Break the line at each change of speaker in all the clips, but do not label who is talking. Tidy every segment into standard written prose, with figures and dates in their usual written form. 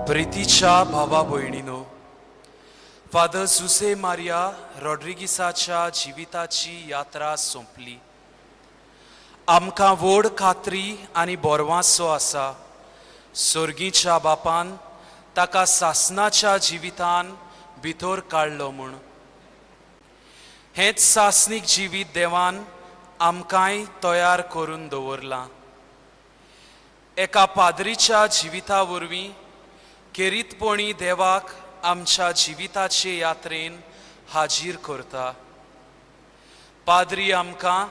प्रितीच्या भावा भयणीनो, father जुसे Maria रॉड्रिगिसाच्या जिविताची यात्रा सोंपली. आमकां व्हड खात्री आनी बोरवांसो आसा, सोर्गीच्या बापान ताका सासनाच्या जिवितान भितर काडलो म्हूण. हेंच सासनीक जिवीत देवान आमकांय तयार करून दवरलां. एका पाद्रीच्या जिविता वरवीं खेरीतपणी देवाक आमच्या जिविताचे यात्रेन हाजीर करता. पाद्री आमकां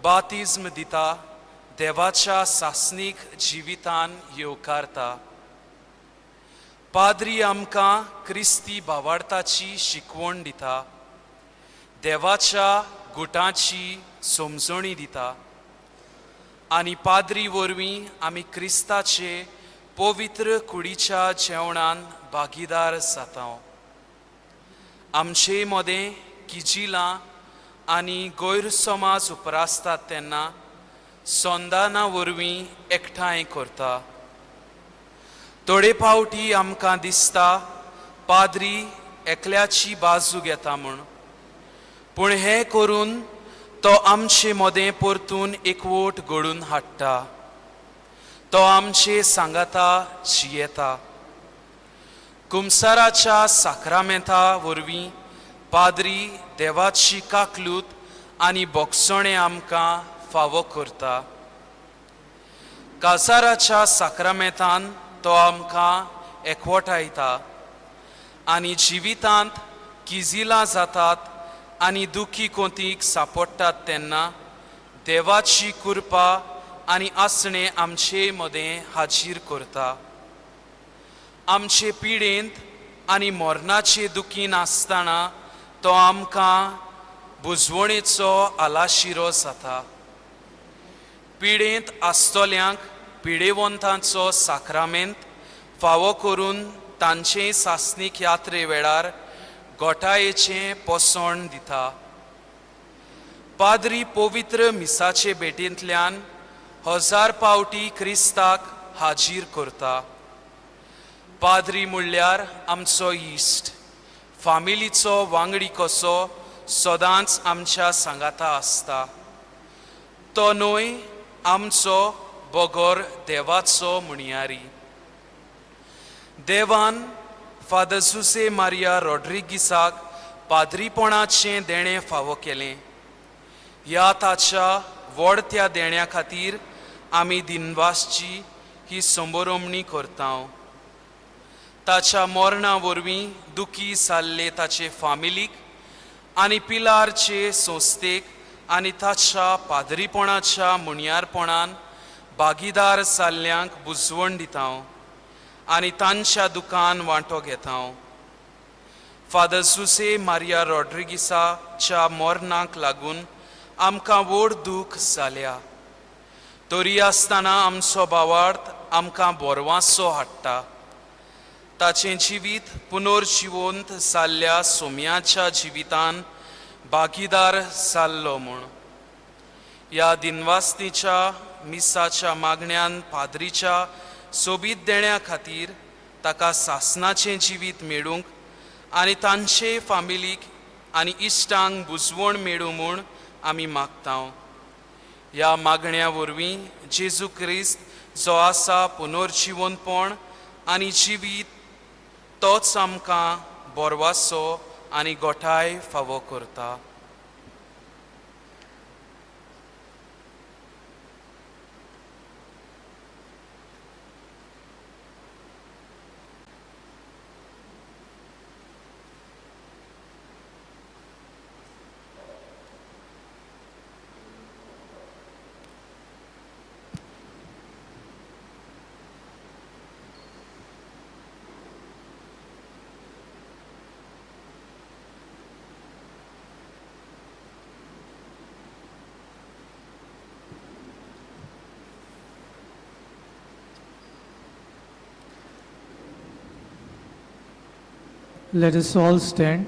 बातिज्म दिता, देवाच्या सासनीक जिवितान येवकारता. पाद्री आमकां क्रिस्ती भावार्थाची शिकवण दिता, देवाच्या गुटाची समजणी दिता आनी पाद्री वरवीं आमी क्रिस्ताचे पवित्र कुडीच्या जेवणान भागीदार जाता. आमचे मदें किजिलां आनी गैरसमाज उप्रासतात तेन्ना संदाना वरवीं एकठांय करता. थोडे फावटी आमकां दिसता पाद्री एकल्याची बाजू घेता म्हूण, पूण हें करून तो आमचे मदें परतून एकवट घडून हाडटा. तो आमचे सांगाता जियेता. कुमसाराच्या साक्रामेंता वरवीं पाद्री देवाची काकलूत आनी बोगसणें आमकां फावो करता. काजाराच्या साक्रामेंतान तो आमकां एकवटायता आनी जिवितांत किजिलां जातात आनी दुखी कोंतीक सांपडटात तेन्ना देवाची कृपा आनी आसणें आमचे मदें हाजीर करता. आमचे पिडेंत आनी मरणाचे दुखीन आसतना तो आमकां बुजवणेचो आलाशिरो जाता. पिडेंत आसतल्यांक पिडेवंतांचो साक्रामेंत फावो करून तांचे सासणीक यात्रे वेळार गोठायेचें पोसण दिता. पाद्री पवित्र मिसाचे भेटींतल्यान 1000 पावटी क्रिस्ताक हाजीर करता. पाद्री म्हणल्यार आमचो इश्ट, फामिलीचो वांगडी कसो सदांच आमच्या सांगाता आसता. तो न्हय आमचो बगर देवाचो म्हणयारी. देवान फादर जुसे मारिया रॉड्रिगीसाक पाद्रीपणाचें देणें फावो केलें. ह्या ताच्या व्हड त्या देण्या खातीर आमी दिनवासची ही संबरोमणी करता. ताच्या मरणा वरवीं दुखी जाल्ले ताचे फामिलीक आनी पिलारचे संस्थेक आनी ताच्या पाद्रीपणाच्या मुणयारपणान भागीदार जाल्ल्यांक बुजवण दिता आनी तांच्या दुकान वांटो घेता. फादर जुसे मारिया रॉड्रिगीसाच्या मरणाक लागून आमकां व्हड दूख जाल्या, तरी आसतना आमचो भावार्थ आमकां बोरवासो हाडटा. ताचें जिवीत पुनर्जिवंत जाल्ल्या सोम्याच्या जिवितान भागीदार जाल्लो म्हूण ह्या दिनवासनीच्या मिसाच्या मागण्यान पाद्रीच्या सोबीत देण्या खातीर ताका सासनाचें जिवीत मेळूंक आनी तांचे फामिलीक आनी इश्टांक बुजवण मेळूं म्हूण आमी मागता. ह्या मागण्या वरवीं जेजू क्रिस्त जो आसा पुनर्जिवंतपण आनी जिवीत तोच आमकां बोरवासो आनी गोठाय फावो करता.
Let us all stand.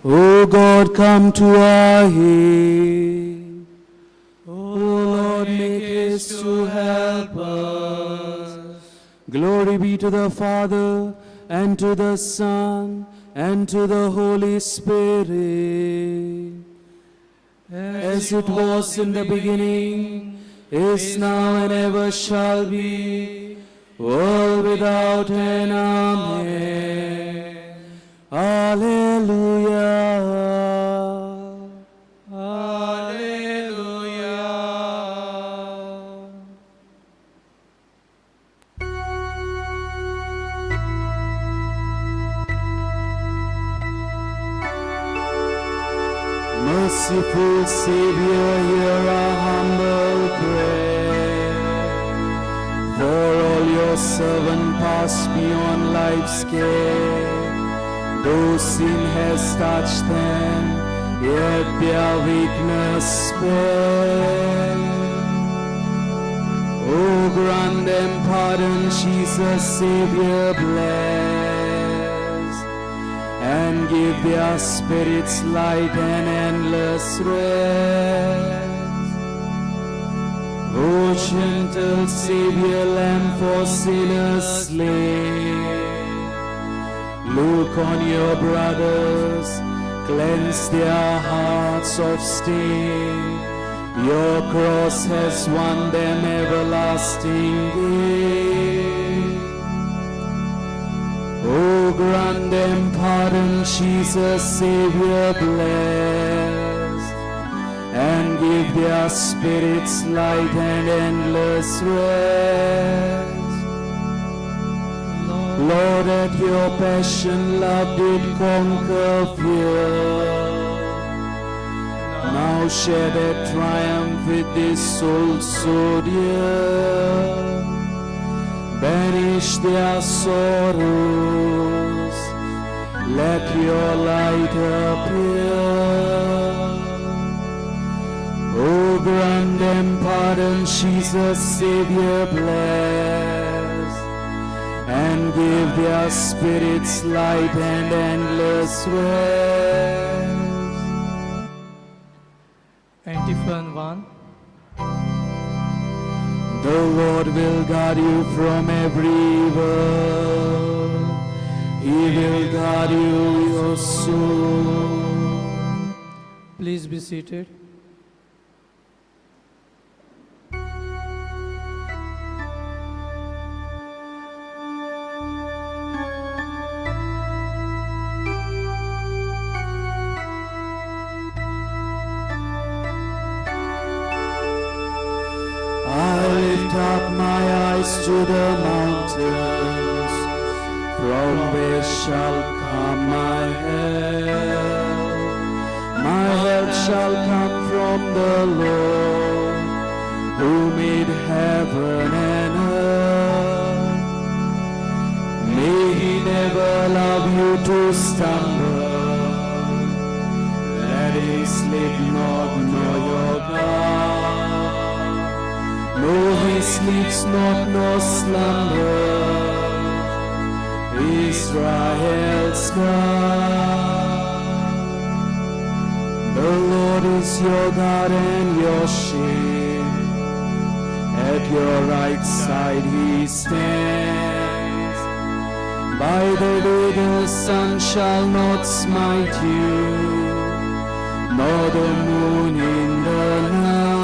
O God, come to our aid. O Lord, make haste to help us. Glory be to the Father, and to the Son, and to the Holy Spirit. As it was in the beginning, is now, and ever shall be, world without end. Amen. Alleluia.
Alleluia.
Merciful Savior, hear our humble prayer. For all your servant pass beyond life's care. Though sin has touched them, yet their weakness spare. O grant them pardon, Jesus, Savior, bless, and give their spirits light and endless rest. O gentle Savior, Lamb for sinners slain, look on your brothers, cleanse their hearts of stain. Your cross has won them everlasting gain. pardon, Jesus, Savior, bless, and give their spirits light and endless rest. Lord, at your passion, love did conquer fear. Now share that triumph with this soul so dear. Banish their sorrows, let your light appear. O grant them pardon, Jesus, Savior, bless, and give their spirits light and endless rest.
Antiphon 1.
The Lord will guard you from every evil. He will guard you, your soul.
Please be seated.
I lift up my eyes to the mountains, from where shall come my help? My help shall come from the Lord, who made heaven and earth. May he never allow you to stumble. Let him sleep not, nor your God. No, he sleeps not, nor slumbers. Israel's God. The Lord is your God and your shield. At your right side he stands. By the day the sun shall not smite you, nor the moon in the night.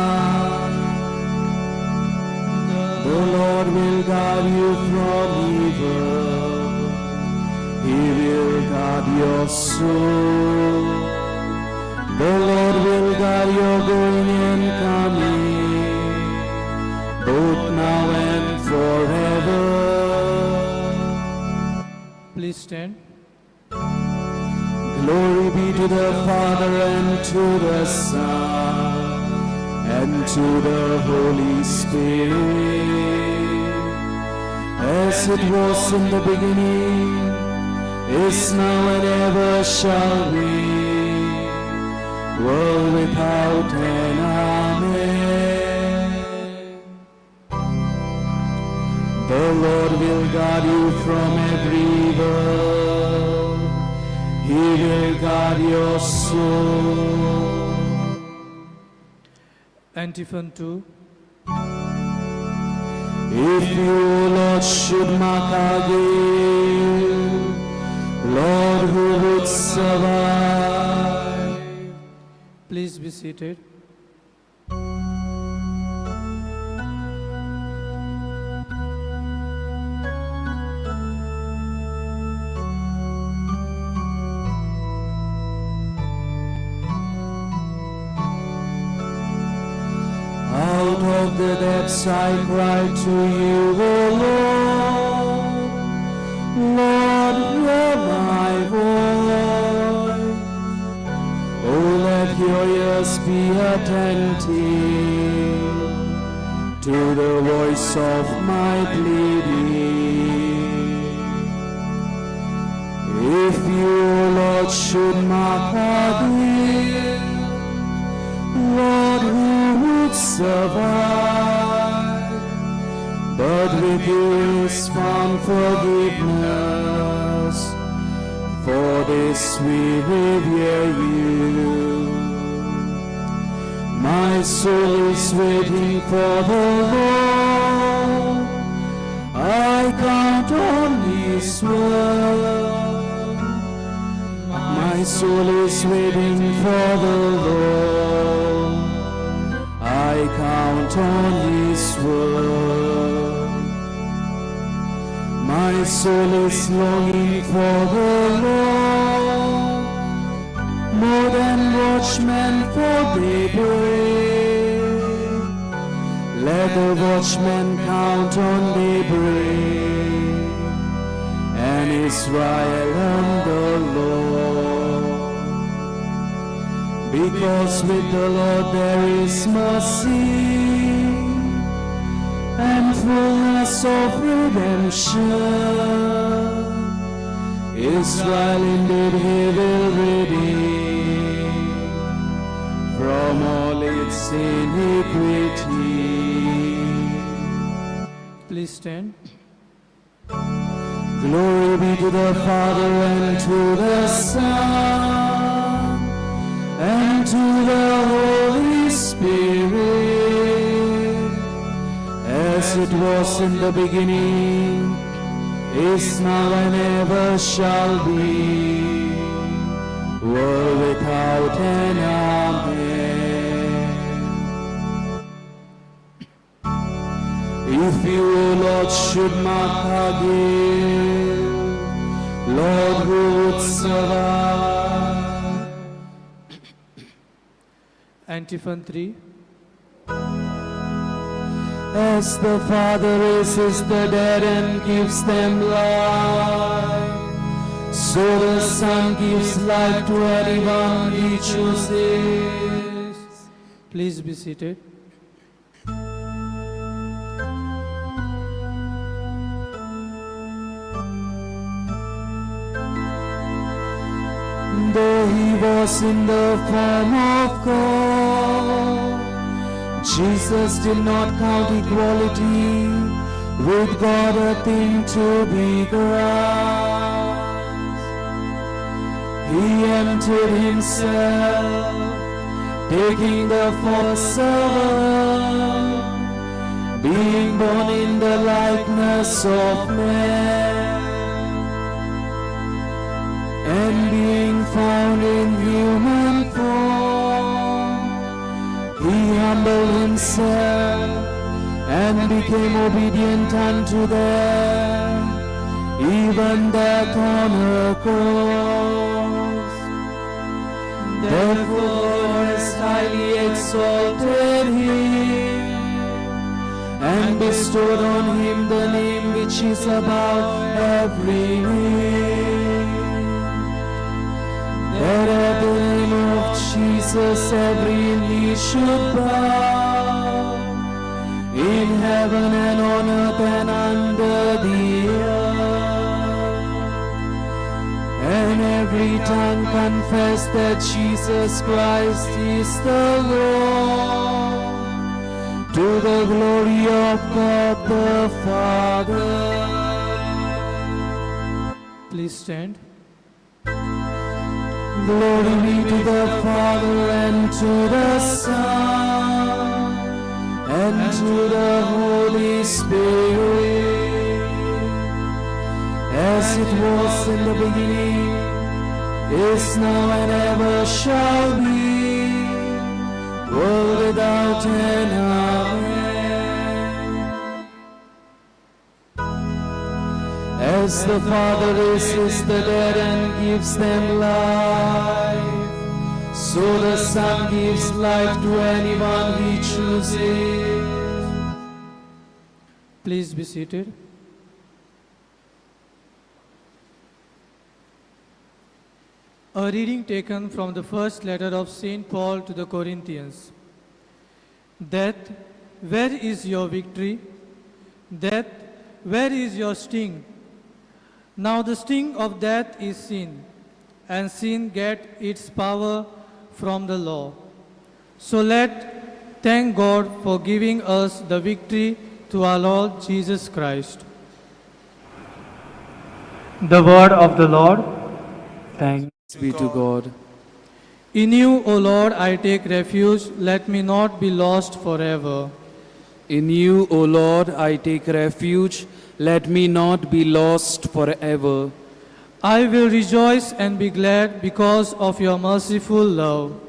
The Lord will guard you from evil. He will guard your soul. The Lord will guard your going and coming, both now and forever.
Please stand.
Glory be to the Father and to the Son and to the Holy Spirit, as it was in the beginning, is now and ever shall be, world without end. Amen. The Lord will guard you from every evil. He will guard your soul.
Antiphon 2.
If you, Lord, should mark our guilt, Lord, who would survive?
Please be seated.
Out of the depths I cry to you, O Lord. Lord, hear my voice. Oh, let your ears be attentive to the voice of my pleading. If you, O Lord, should mark our guilt, Lord, who would survive? But with you is found forgiveness. For this we revere you. My soul is waiting for the Lord. I count on His word. My soul is waiting for the Lord. I count on His word. My My soul is longing for the Lord, more than watchmen for daybreak. Let the watchmen count on daybreak, and Israel on the Lord. Because with the Lord there is mercy and fullness of redemption. Israel indeed he will redeem from all its iniquity.
Please stand.
Glory be to the Father and to the Son and to the Holy Spirit, as it was in the beginning, is now, and ever shall be, world without end. Amen. If you, O Lord, should mark our guilt, Lord, who would survive?
Antiphon 3.
As the Father raises the dead and gives them life, so the Son gives life to anyone he chooses.
Please be seated.
Though he was in the form of God, Jesus did not count equality with God a thing to be grasped. He emptied himself, taking the form of a servant, being born in the likeness of man, and being found in human form, he humbled himself and became obedient unto death, even death on a cross. Therefore God has highly exalted him and bestowed on him the name which is above every name, that at the name of Jesus every knee should bow, in heaven and on earth and under the earth, and every tongue confess that Jesus Christ is the Lord, to the glory of God the Father.
Please stand.
Glory be to the Father and to the Son and to the Holy Spirit, as it was in the beginning, is now, and ever shall be, world without end. Amen. As the Father raises the dead and gives them life, so the Son gives life to anyone he chooses.
Please be seated. A reading taken from the first letter of St. Paul to the Corinthians. Death, where is your victory? Death, where is your sting? Now the sting of death is sin, and sin get its power from the law. So let thank God for giving us the victory through our Lord Jesus Christ. The word of the Lord.
Thanks be to God.
In you, O Lord, I take refuge. Let me not be lost forever.
In you, O Lord, I take refuge. Let me not be lost forever.
I will rejoice and be glad because of your merciful love.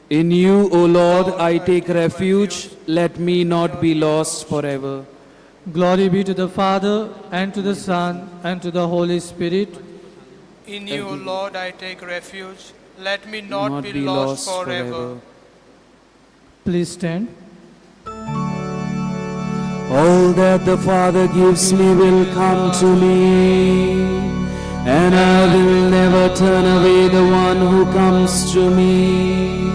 In you, O Lord, I take refuge. Let me not be lost forever.
Glory be to the Father, and to the Son, and to the Holy Spirit.
In you, O Lord, I take refuge. Let me not be lost forever.
Please stand.
All that the Father gives me will come to me, and I will never turn away the one who comes to me.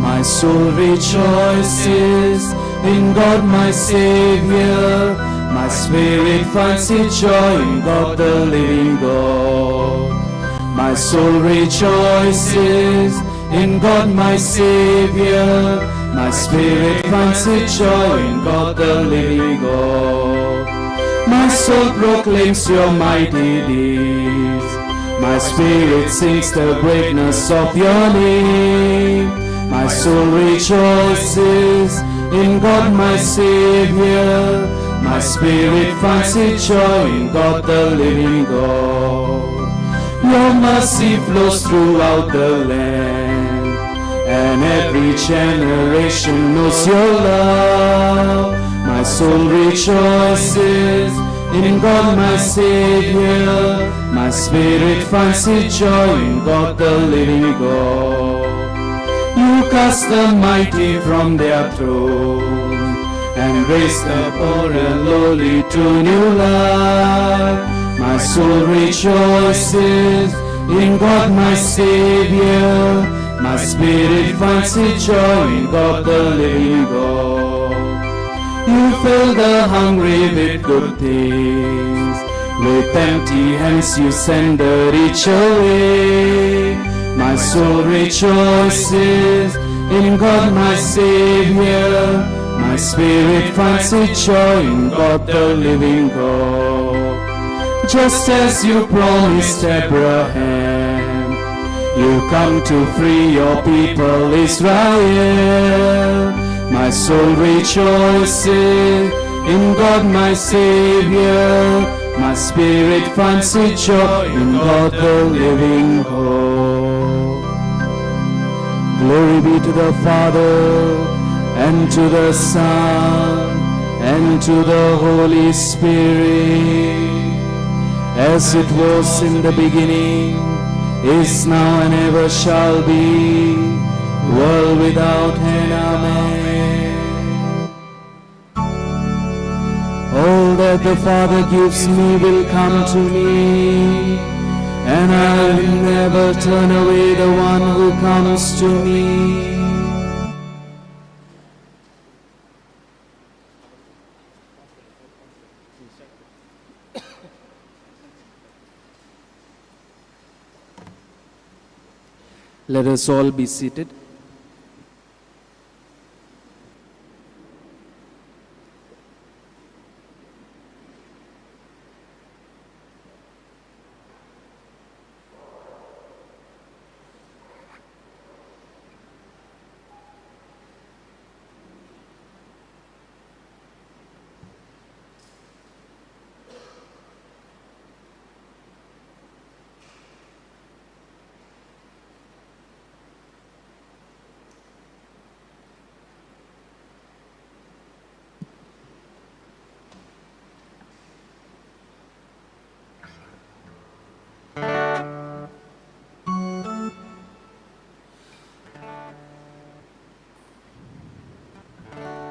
My soul rejoices in God my Savior. My spirit finds its joy in God the living God. My soul rejoices in God my Savior. My spirit finds its joy in God the living God. My soul proclaims your mighty deeds. My spirit sings the greatness of your name. My soul rejoices in God my Savior. My spirit finds its joy in God the living God. Your mercy flows throughout the land, and every generation knows your love. My soul rejoices in God my Savior. My spirit finds its joy in God the living God. You cast the mighty from their throne and raise the poor and lowly to new life. My soul rejoices in God my Savior. My spirit finds its joy in God the living God. You fill the hungry with good things. With empty hands you send the rich away. My soul rejoices in God my Savior. My spirit finds its joy in God the living God. Just as you promised Abraham, you come to free your people Israel. My soul rejoices in God my Savior. My spirit finds its joy in God the living hope. Glory be to the Father, and to the Son, and to the Holy Spirit, as it was in the beginning, is now, and ever shall be, world without end. Amen. All that the Father gives me will come to me, and I will never turn away the one who comes to me. Let us all be seated.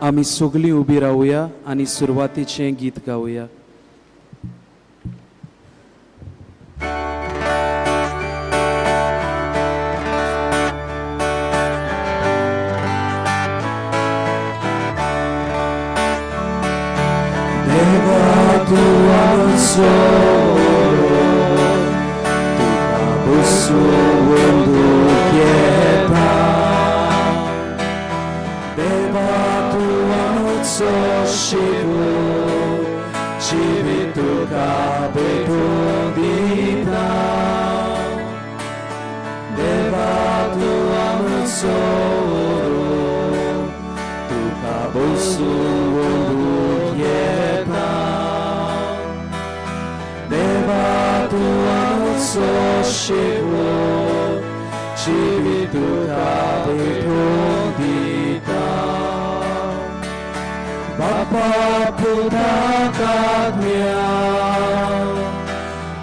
आमी सगळीं उबी रावया आनी सुरवातीचें गीत गावया. देवा तूं आमचो तुका बसून दूख येता. देवा तूं आमचो शिव जिवीत तुका भेटून दिता. देवा तूं आमचो तुका बसून दूख येता. आमचो शेवट जिवीत तुका भेटोवन दिता बापा पुताक आत्म्या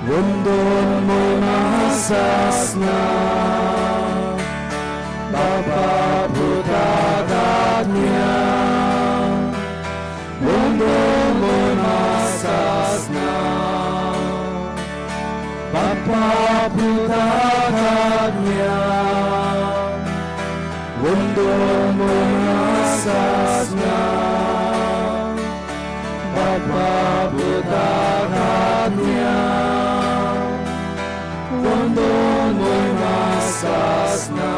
वंदोन मोय सासना बापा पुताक आत्म्या वंदोन मोय सासना बापा पुताक आत्म्या वंदोन मोय सासना बापा पुताक आत्म्या वंदोन मोय सासना.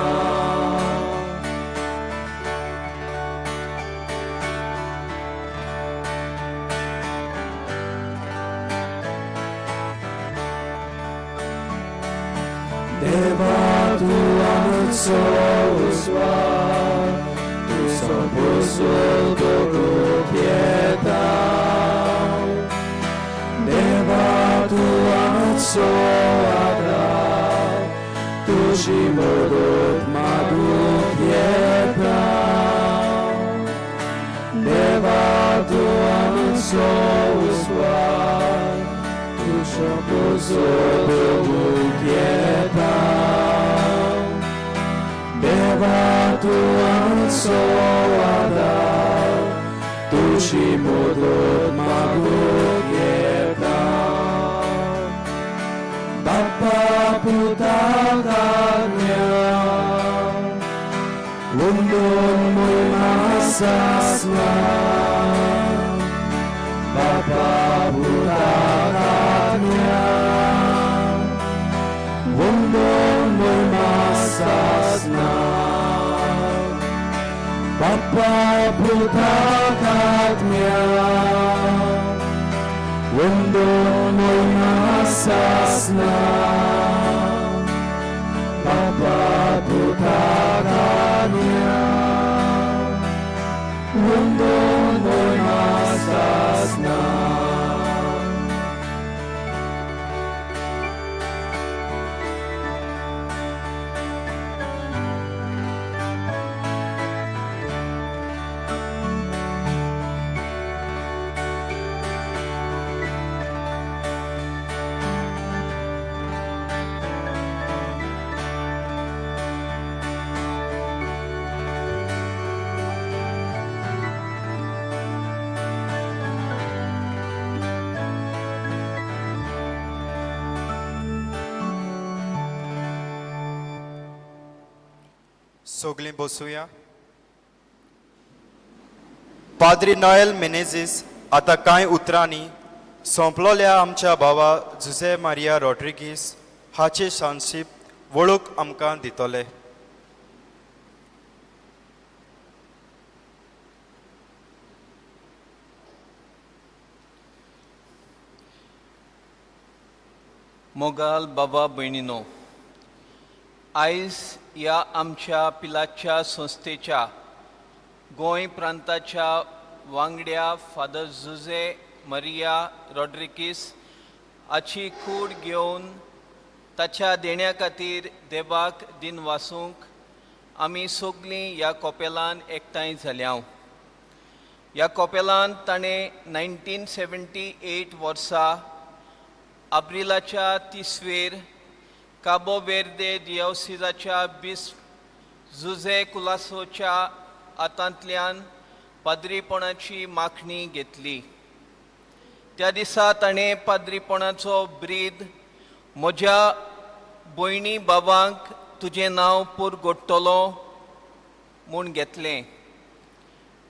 देवा तूं आमचो उजवाड तुजो पुजो दवरूंक येता देवा तूं आमचो आदार तुजी मदत मागूंक येता देवा तूं आमचो उजवाड तुजो पुजो दवरूंक येता देवा तूं आमचो आदार तुजी मदत मागूंक येता बापा पुताक आत्म्या वंदोन मोय सासना बापा पुताक आत्म्या वंदोन मोय सासना बापा पुताक आत्म्या वंदोन मोय सासना बापा पुताक आत्म्या वंदोन मोय सासना.
सगलीं बसुया. पाद्री नोएल मेनेझीस आतां कांय उतरांनी सोंपलोल्या आमच्या भावा जुझे मारिया रॉड्रिगीस हाचे संक्षिप्त वळख आमकां दितले.
मोगाल बाबा भयणीनो, आयज ह्या आमच्या पिलाच्या संस्थेच्या गोंय प्रांताच्या वांगड्या फादर जुझे मरिया रॉड्रिगीस हाची कूड घेवन ताच्या देण्या खातीर देवाक दिन वासूंक आमी सगलीं ह्या कोपेलान एकठांय जाल्या. ह्या कोपेलान ताणें 1978 वर्सा आब्रिलाच्या तिसवेर काबो वेर्दे दियोसिजाच्या बिस्प जुझे कुलासोच्या हातांतल्यान पाद्रीपणाची माखणी घेतली. त्या दिसा ताणें पाद्रीपणाचो ब्रीद म्हज्या भयणी बाबांक तुजें नांव पुरगोडटलो म्हूण घेतलें.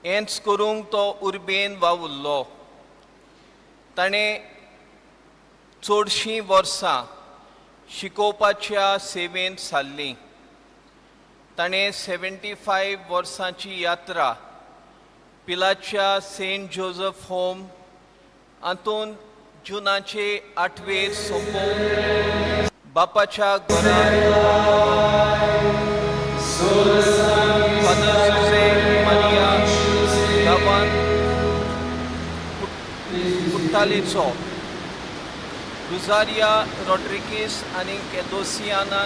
हेंच करूंक तो उर्बेन वावुरलो. ताणें चडशीं वर्सां शिकोवपाच्या सेवेंत सारलीं. ताणें 75 वर्सांची यात्रा पिलाच्या सेंट जोजफ होम हातूंत जुनाचे आठवेर सोंपोवन बापाच्या घरार फादर जुझे मारिया गांवांत कुट्टालेचो रुजारिया रॉड्रिगीस आनी केदोसियाना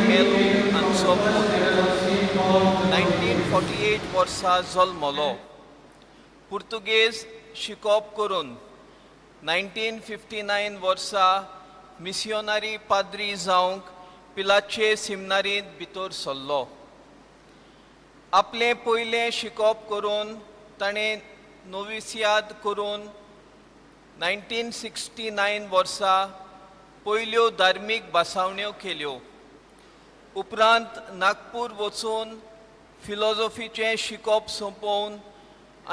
मेलू हांचो पूत. 1948 वर्सा जल्मलो. पुर्तुगेज शिकोवप करून 1959 वर्सा मिसियोनारी पाद्री जावंक पिलाचे सिमनारींत भितर सरलो. आपलें पयलें शिकोवप करून ताणें नोविसियाद करून 1969 वर्सा पयल्यो धार्मीक भासावण्यो केल्यो. उपरांत नागपूर वचून फिलॉजॉफीचें शिकोवप सोंपोवन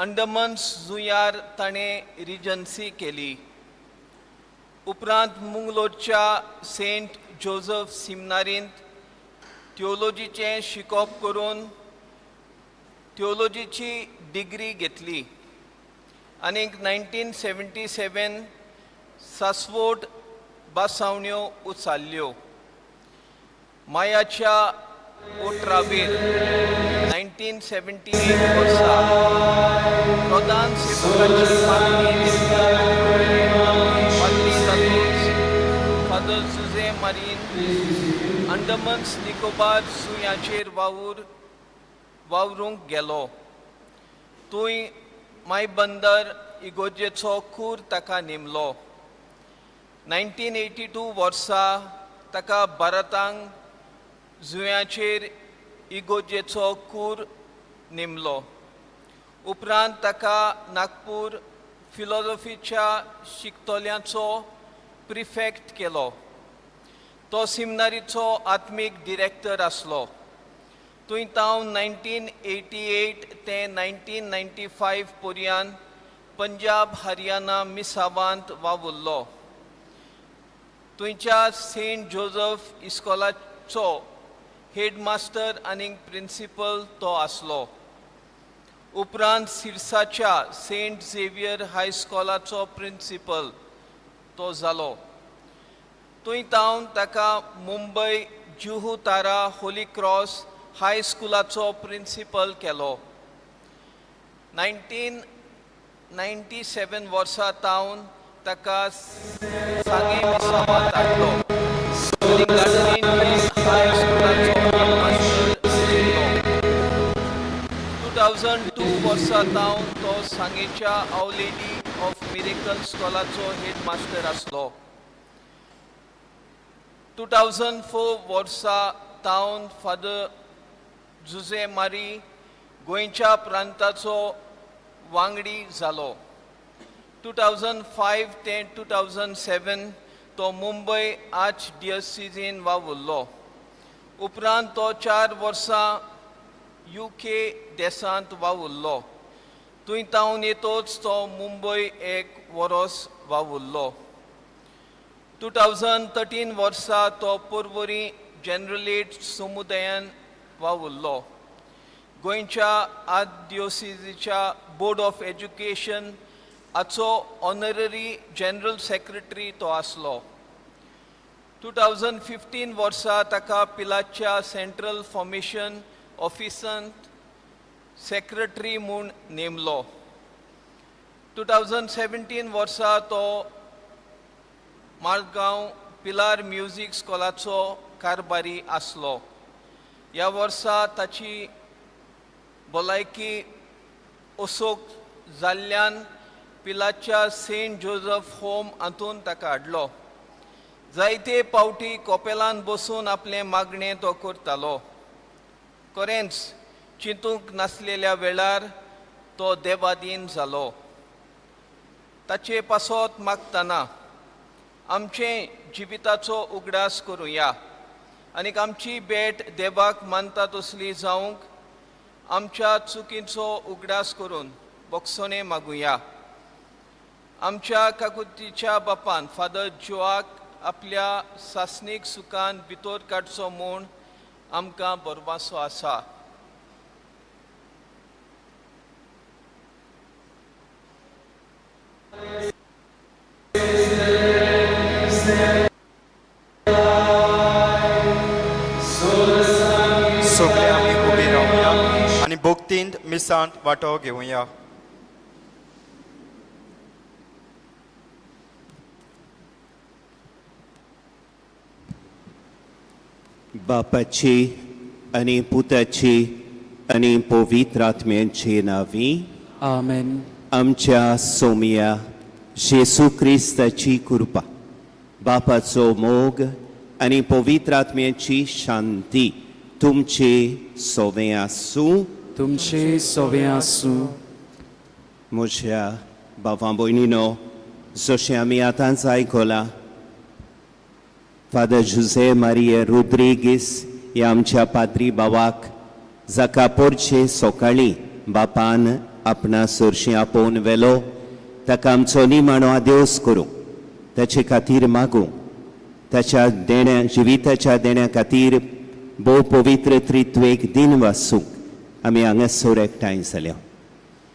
अंडमान जुंयार ताणें रिजन्सी केली. उपरांत मुंगलोरच्या सेंट जोजफ सिमनारींत थियोलॉजीचें शिकोवप करून थियोलॉजीची डिग्री घेतली आनीक 1977 सासवोट बासावण्यो उचारल्यो. मायाच्या ओट्रावेर 1978 वर्सा प्रधान सेवकाची मागणी घेतली. पाद्री जातूच फादर जुझे मारीन अंडमन्स निकोबार जुंयाचेर वावरूंक गेलो. थंय मायबंदर इगोर्जेचो कूर ताका नेमलो. 1982 वर्सा ताका भारतांक जुंयाचेर इगोर्जेचो कूर नेमलो. उपरांत ताका नागपूर फिलॉजॉफीच्या शिकतल्यांचो प्रिफेक्ट केलो. तो सिमनारीचो आत्मीक डिरेक्टर आसलो. थंय तावन 1988 ते 1995 पर्यंत पंजाब हरियाणा मिसावांत वावुरलो. थंयच्या सेंट जोजफ इस्कॉलाचो हेडमास्टर आनी प्रिंसिपल तो आसलो. उपरांत सिरसाच्या सेंट झेवियर हायस्कॉलाचो प्रिंसिपल तो जालो. थंय तावन ताका मुंबय जुहू तारा होली क्रॉस हायस्कुलाचो प्रिंसिपल केलो. 1997 वर्सा तावन ताका सांगें मिसावांत हाडलो आनी गार्डन हायस्कुलाचो हेडमास्टर नेमलो. 2002 वर्सा तावन तो सांगेच्या आव लेडी ऑफ मिरेकल स्कॉलाचो हेडमास्टर आसलो. 2004 वर्सा तावन फादर जुझे मारी गोंयच्या प्रांताचो वांगडी जालो. 2005 ते 2007 तो मुंबय आर्च डियोसिजीन वावुरलो. उपरांत तो 4 वर्सां UK देशांत वावुरलो. थंय तावन येतोच तो मुंबय एक वरोस वावुरलो. 2013 वर्सा तो पर्वरी जनरलेट समुदायान वावुरलो. गोंयच्या आर्चडियोसिजीच्या बोर्ड ऑफ एज्युकेशन हाचो ऑनररी जनरल सेक्रेटरी तो आसलो. 2015 वर्सा ताका पिलाच्या सेंट्रल फॉर्मेशन ऑफिसांत सेक्रेटरी म्हूण नेमलो. 2017 वर्सा तो मारगांव पिलार म्युजीक स्कॉलाचो कारभारी आसलो. ह्या वर्सा ताची भलायकी असोक जाल्ल्यान पिलाच्या सेंट जोजफ होम हातूंत ताका हाडलो. जायते पावटी कोपेलान बसून आपलें मागणें तो करतालो. खरेंच चिंतूंक नासलेल्या वेळार तो देवादीन जालो. ताचे पासत मागतना आमचे जिविताचो उगडास करुया आनीक आमची भेट देवाक मानता तसली जावंक आमच्या चुकींचो उगडास करून बोगसणे मागुया. आमच्या काकुतीच्या बापान फादर जोआक आपल्या सासणीक सुखान भितर काडचो म्हूण आमकां भरवासो आसा.
सगळे आमी उबी रावया आनी भक्तींत मिसांत वांटो घेवया.
बापाची आनी पुताची आनी पवित्र आत्म्यांची नांवी.
आमेन.
आमच्या सोमया जेसू क्रिस्ताची कृपा, बापाचो मोग आनी पवित्र आत्म्याची शांती तुमचे सोवें आसूं.
तुमचे सोवे आसूं.
म्हज्या भावा भयणीनो, जशें आमी आतांच आयकलां, फादर जुझे मारिया रोद्रिगीस ह्या आमच्या पाद्री भावाक, जाका पोरचे सकाळीं बापान आपणा सरशीं आपोवन व्हेलो, ताका आमचो निमाणो आदेवस करूं, ताचे खातीर मागूं, ताच्या देण्या जिविताच्या देण्या खातीर भोव पवित्र त्रित्वेक दिन वासूंक आमी हांगासर एकठांय जाल्या.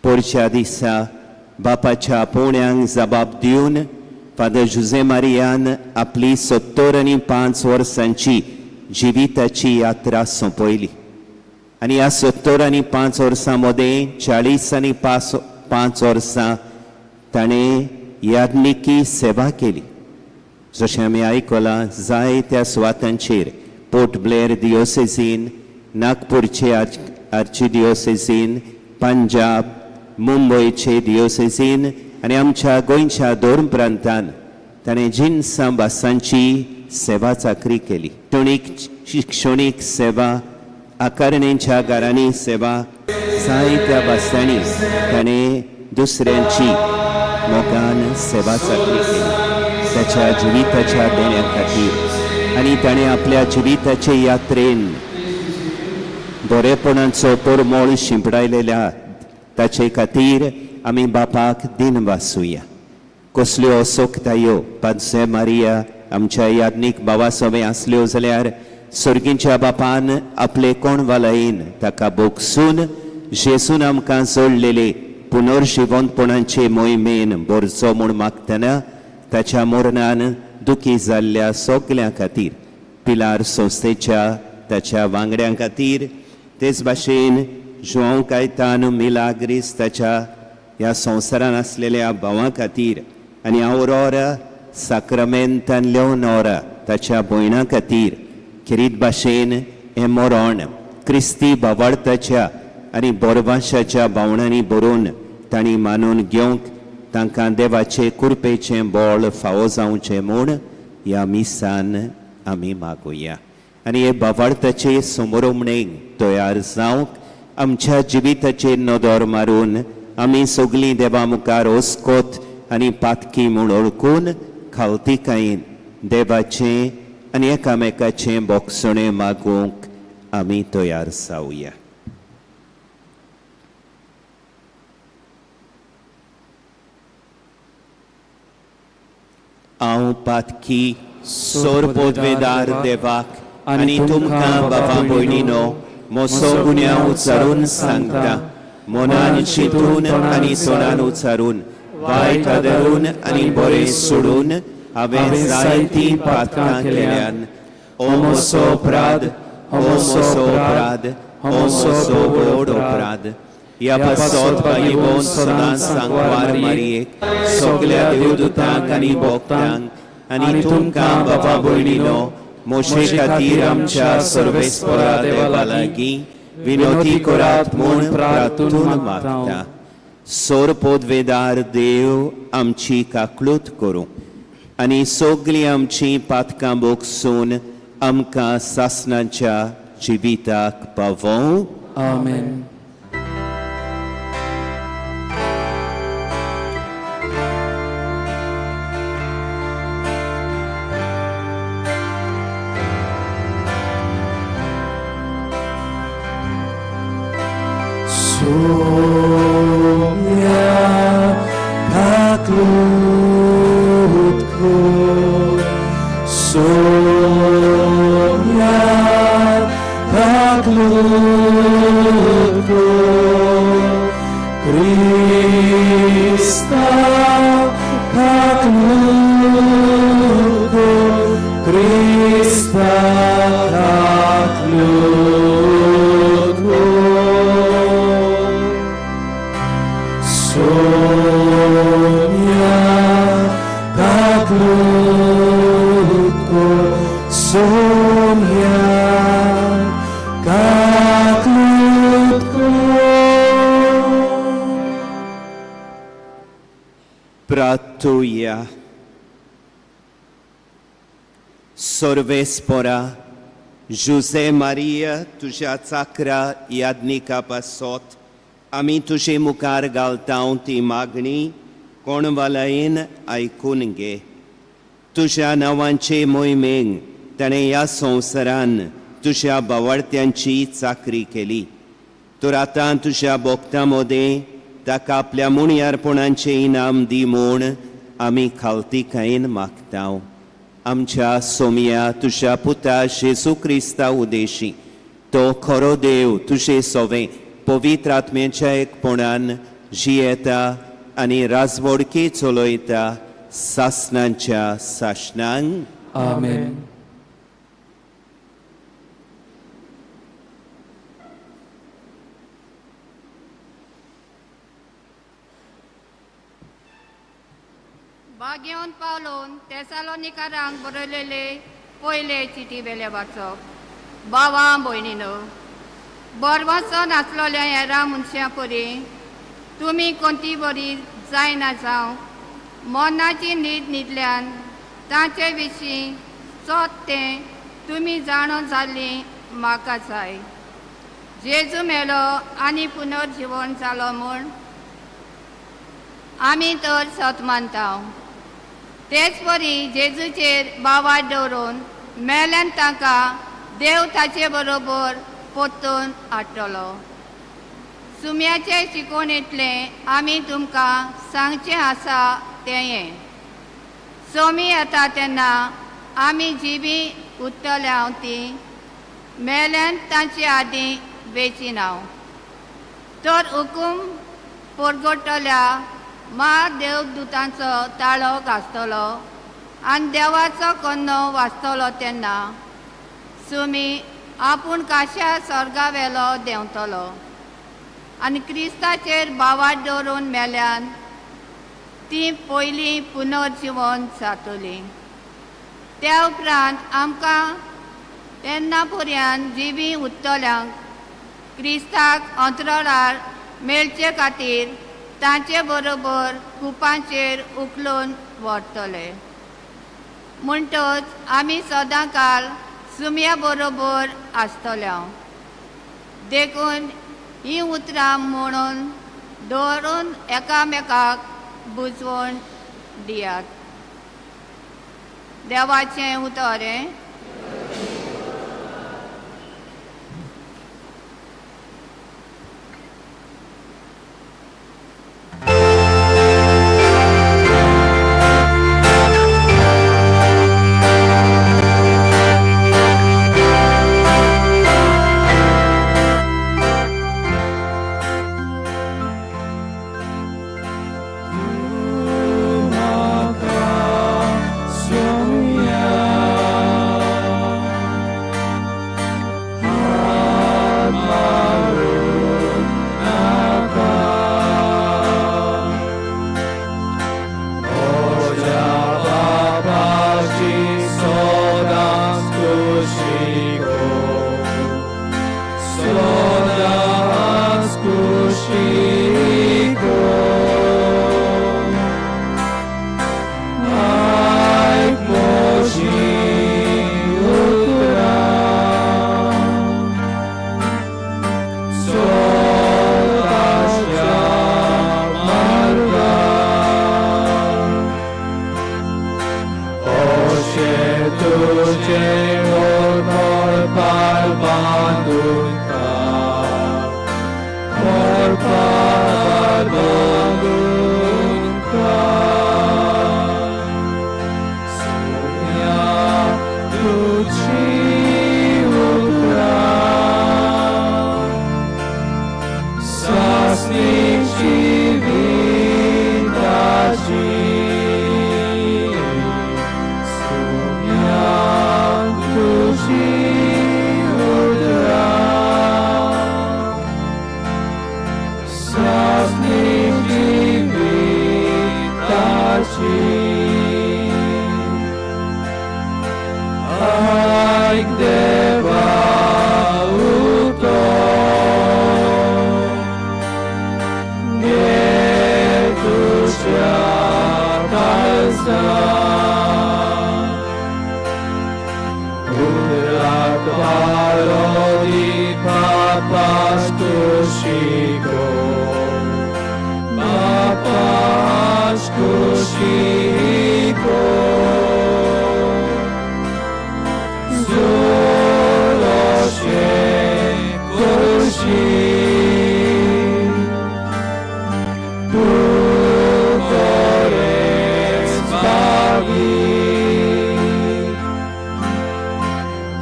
पोरच्या दिसा बापाच्या आपोवण्यांक जबाब दिवन फादर जुझे मारियान आपली 75 वर्सांची जिविताची यात्रा सोंपयली आनी ह्या 75 वर्सां मदें 45 वर्सां ताणें याज्ञिकी सेवा केली. जशें आमी आयकलां, जायत्या सुवातांचेर पोर्ट ब्लेअर दियोसेजीन, नागपूरचे आर्चिदियोसेजीन, पंजाब, मुंबयचे दियोसेजीन आनी आमच्या गोंयच्या धर्म प्रांतान ताणें जिनसां भासांची सेवा चाकरी केली. शिक्षणीक सेवा, आकारणेच्या घरांनी सेवा, जायत्या भासांनी ताणें दुसऱ्यांची मोगान सेवा चाकरी केली ताच्या जिविताच्या देण्या खातीर. आनी ताणें आपल्या जिविताचे यात्रेन बरेपणाचो परमळ शिंपडायलेल्या ताचे खातीर आमी बापाक दिन वासुया. कसल्यो असोकतायो पादसे मारिया आमच्या याज्ञीक भावा सवे आसल्यो जाल्यार सर्गींच्या बापान आपले कोण वालायन ताका बोगसून जेसून आमकां जोडलेले पुनर्जिवंतपणाचे मोहिमेन भरचो म्हूण मागतना ताच्या मरणान दुखी जाल्ल्या सगल्यां खातीर, पिलार संस्थेच्या ताच्या वांगड्यां खातीर, तेच भाशेन जुआंव कायतान मिलाग्रीस ताच्या ह्या संवसारान आसलेल्या भावां खातीर आनी आवरोरा साक्रमेंतान लेवनोरा ताच्या भयणां खातीर, खेरीत भाशेन हें मरण क्रिस्ती भावार्थाच्या आनी बोरवाशाच्या भावणांनी बरोवन तांणी मानून घेवंक तांकां देवाचे कृपेचें बळ फावो जावचें म्हूण ह्या मिसान आमी मागुया. आनी हे भावार्थाचे समरोमणेक तयार जावंक आमच्या जिविताचेर नदर मारून आमी सगळीं देवा मुखार ओस्कोत आनी पातकी म्हूण वळखून खावतिकायेन देवाचें आनी एकामेकाचें बोगसणें मागूंक आमी तयार जावया. हांव पातकी सोर पोदवेदार देवाक आनी तुमकां बाबा भयणीनो मोसो गुन्यांव उच्चारून सांगता, मनान चिंतून आनी तोंडान उच्चारून, वायट आदरून आनी बरें सोडून हांवें जायतीं पातकां केल्यान. ओ मोसो अपराध, ओ मोसो अपराध, ओ मोसो व्हड अपराध. ह्या पासत भागीवन सदांच सांगवार मारयेक, सगल्या देवदूतांक आनी भक्तांक आनी तुमकां बाबा भयणीनो मोशे खातीर आमच्या सर्वेस्परा देवा लागीं विनोती करात म्हूण प्रार्थून मागता. सोर पोदवेदार देव आमची काकळूत करूं आनी सगळीं आमची पातकां बोगसून आमकां सासणाच्या जिविताक पावोवं.
आमेन.
Somnia kaklutko, Somnia kaklutko, Krista kaklutko, Krista kaklutko. Sonia kaklutko, Sonia
प्रार्थुया. सर्वेस्पोरा जुजे मारिया तुज्या चाकरा यादनिका पासत आमी तुजे मुखार घालता ती मागणी कोणवालायेन आयकून घे. तुज्या नांवांचे मोहिमेक ताणें ह्या संवसारान तुज्या बावडत्यांची चाकरी केली, तर आतां तुज्या भक्तां मदें ताका आपल्या मुणयारपणाचें इनाम दी म्हूण आमी खालतीकायेन मागता. आमच्या सोमया तुज्या पुता जेजू क्रिस्ता उदेशी तो खरो देव तुजे सोवें पवित्र आत्म्याच्या एकपणान जियेता आनी राजवडकी चलयता सासणांच्या सासणांक.
आमेन.
बागेवन पावलोन तेसालोनिकारांक बरयलेले पयले चिटी वेले वाचप. बावा भयणीनो, बरवसो नासलोल्या हेरां मनशां परी तुमी कोणती बरी जायना जावं मनाची न्हीद न्हिदल्यान तांचे विशीं चोत तें तुमी जाणो जाल्लीं म्हाका जाय. जेजू मेलो आनी पुनर्जिवन जालो म्हूण आमी तर सत मानता. तेच परी जेजूचेर बावार दवरून मेल्यान तांकां देव ताचे बरोबर परतून हाडटलो. सुम्याचे शिकवणेंतलें आमी तुमकां सांगचें आसा तें हें, सोमी येता तेन्ना आमी जिबी उरतल्या ती मेल्यान तांचे आदीं वेचिनाव. तर हुकूम परगटल्या मा देवदूतांचो ताळो गाजतलो आनी देवाचो कन्नो वाजतलो तेन्ना सुमी आपूण काश्या स्वर्गा वेलो देंवतलो आनी क्रिस्ताचेर बावार दवरून मेल्यान ती पयलीं पुनर्जिवन जातली. त्या उपरांत आमकां तेन्ना पर्यंत जिवी उरतल्यांक क्रिस्ताक अंतराळार मेळचे खातीर तांचे बरोबर कुपांचेर उखलून व्हरतले. म्हणटच आमी सदां काल सुमया बरोबर आसतले. देखून हीं उतरां म्हणून दवरून एकामेकाक बुजवण दियात. देवाचें उतर हें.
Yeah. कुशीको बापाच कुशीको Zuloshe kushi Tu kores bavi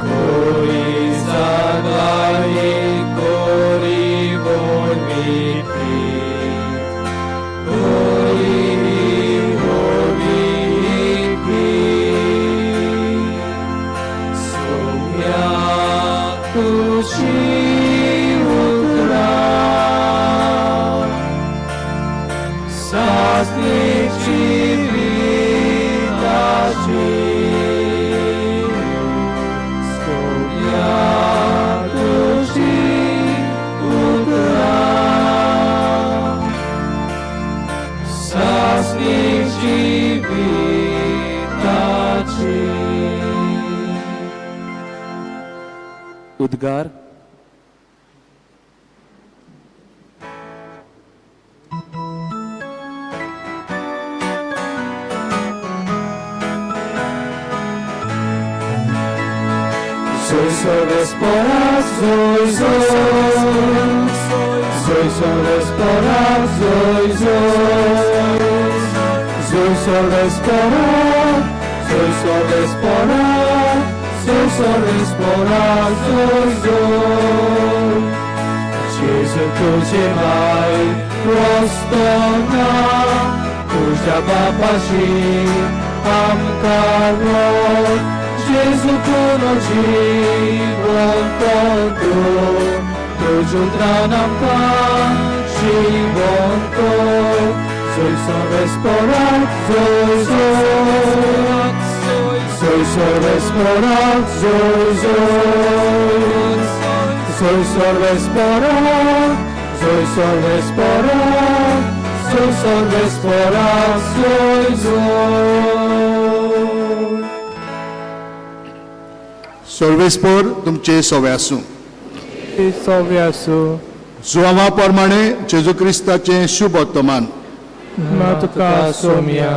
Kori zagari kori volviti Kori volviti Soumya Tushi Utra Sasni Chivitachi Soumya Tushi Utra Sasni Chivitachi
उद्गार.
Soy sobresporas, soy, soy. Soy sobresporas, soy, soy. Soy sobresporas, soy sobresporas, soy sobresporas, soy, soy. Jesu तुझे माय रस्तो ना तुझ्या बापाशी आमकां व्हर. जेजू पुनर्जीवन तूं तुज्या उतरान आमकां जीवन कर. Soy sobresporat, soy, soy. Soy sobresporat, soy, soy. Soy sobresporat, soy sobresporat, soy sobresporat, soy, soy.
सर्वेस्पोर तुमचे सोवे आसूं.
सव्य आसूं.
जुवांवा प्रमाणे जेजू क्रिस्ताचें शुभ वर्तमान.
ना तुका सोम्या.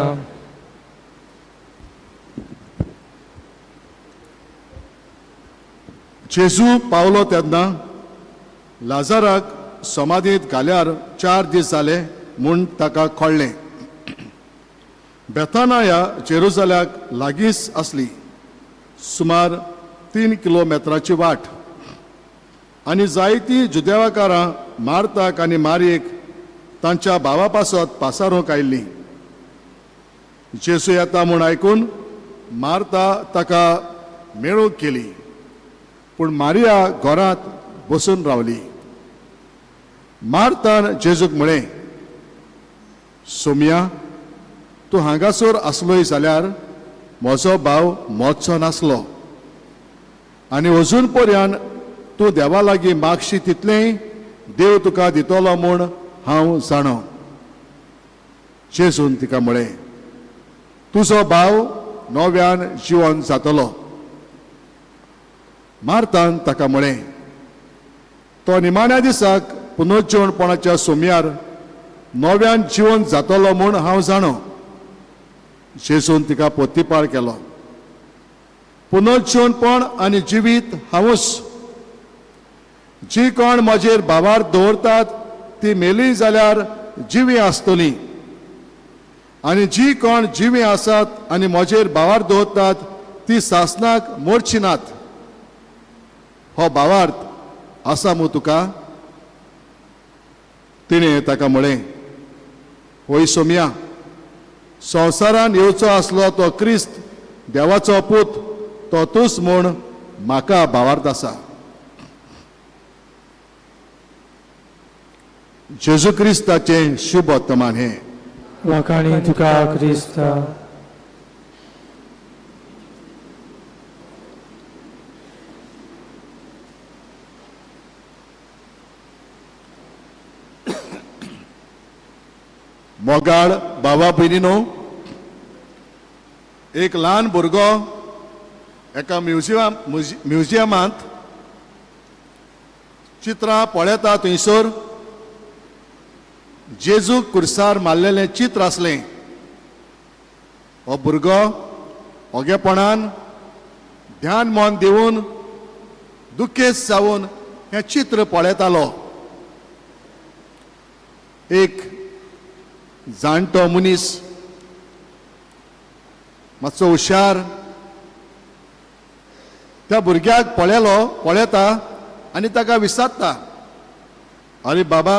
जेजू पावलो तेन्ना लाजाराक समाधींत घाल्यार 4 दीस जाले म्हूण ताका कळ्ळें. बेताना ह्या जेरुजाल्याक लागींच आसली, सुमार 3 किलोमेत्राची वाट. आनी जायतीं जुदेवाकारां मार्ताक आनी मारयेक तांच्या भावा पासत पासारूंक आयिल्लीं. जेजू येता म्हूण आयकून मार्ता ताका मेळूंक गेली, पूण मारिया घरांत बसून रावली. मार्तान जेजूक म्हळें, सोम्या, तूं हांगासर आसलोय जाल्यार म्हजो भाव मरचो नासलो. आनी अजून पर्यंत तूं देवा लागीं मागशी तितलेंय देव तुका दितलो म्हूण हांव जाणो. जेजून तिका म्हळें, तुजो भाव नव्यान जिवन जातलो. मार्तान ताका म्हळें, तो निमाण्या दिसाक पुनर्जीवनपणाच्या सोम्यार नव्यान जिवन जातलो म्हूण हांव जाणो. जेजून तिका पोतीपाळ केलो, पुनर्जीवनपण आनी जिवीत हांवूच. जी कोण म्हजेर भावार दवरतात ती मेली जाल्यार जिवीं आसतलीं, आनी जी कोण जिवीं आसात आनी म्हजेर भावार दवरतात ती सासनाक मोडची नात. हो भावार्थ आसा मू तुका? तिणें ताका म्हळें, होय सोम्या, संवसारान येवचो आसलो तो क्रिस्त देवाचो पूत तो तूच म्हूण म्हाका भावार्थ आसा. जेजू क्रिस्ताचें शुभ वर्तमान हें.
वाखाणी तुका क्रिस्ता.
मोगाळ बाबा भयणीनो, एक ल्हान भुरगो एका म्युझियमांत चित्रां पळयता थंयसर जेजूक कुर्सार मारलेलें चित्र आसलें. हो भुरगो ओगेपणान ध्यान मन दिवन दुखेस्त जावन हें चित्र पळयतालो. एक जाणटो मनीस मातसो हुशार त्या भुरग्याक पळयलो, पळयता आनी ताका विचारता, आरे बाबा,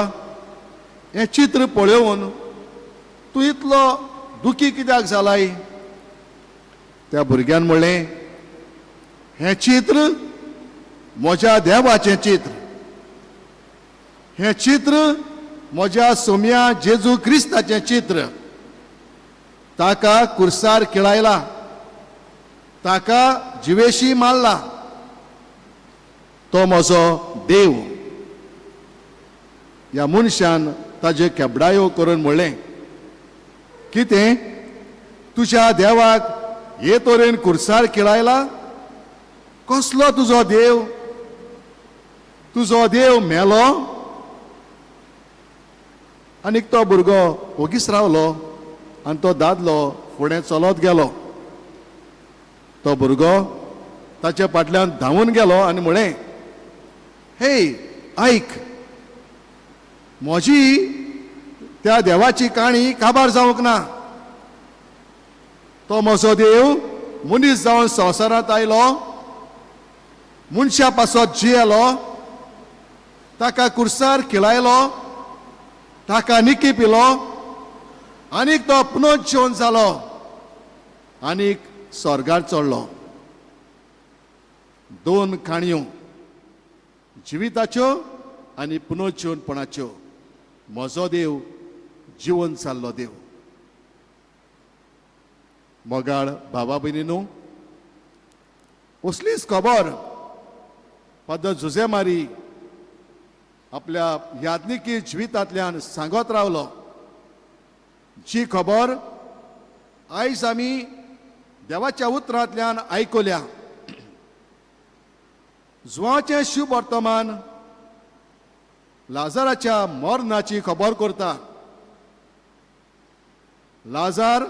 हें चित्र पळोवन तूं इतलो दुखी कित्याक जालाय? त्या भुरग्यान म्हणलें, हें चित्र म्हज्या देवाचें चित्र, हें चित्र म्हज्या सोम्या जेजू क्रिस्ताचें चित्र. ताका कुर्सार खिळायला, ताका जिवेशी मारला, तो म्हजो देव. ह्या मनशान ताजे केबडायो करून म्हणलें, कितें तुज्या देवाक हे तरेन कुर्सार खिळायला? कसलो तुजो देव? तुजो देव मेलो? आनीक तो भुरगो ओगीच रावलो आनी तो दादलो फुडें चलत गेलो. तो भुरगो ताच्या फाटल्यान धांवून गेलो आनी म्हणलें, हे आयक, म्हजी त्या देवाची काणी काबार जावंक ना. तो म्हजो देव मनीस जावन संवसारांत आयलो, मनशा पासत जियेलो, ताका कुर्सार खिळायलो, ताका निकी पिलो आनीक तो पुनोज्जीवन जालो आनीक स्वर्गार चडलो. दोन काणयो, जिविताच्यो आनी पुनोज्जीवनपणाच्यो. म्हजो देव जिवन जाल्लो देव. मोगाळ भावा भयणीनू, असलीच खबर फादर जुजे मारी आपल्या याज्ञिकी जिवितांतल्यान सांगत रावलो, जी खबर आयज आमी देवाच्या उतरांतल्यान आयकल्या. जुवाचें शुभ वर्तमान लाजाराच्या मरणाची खबर करता. लाजार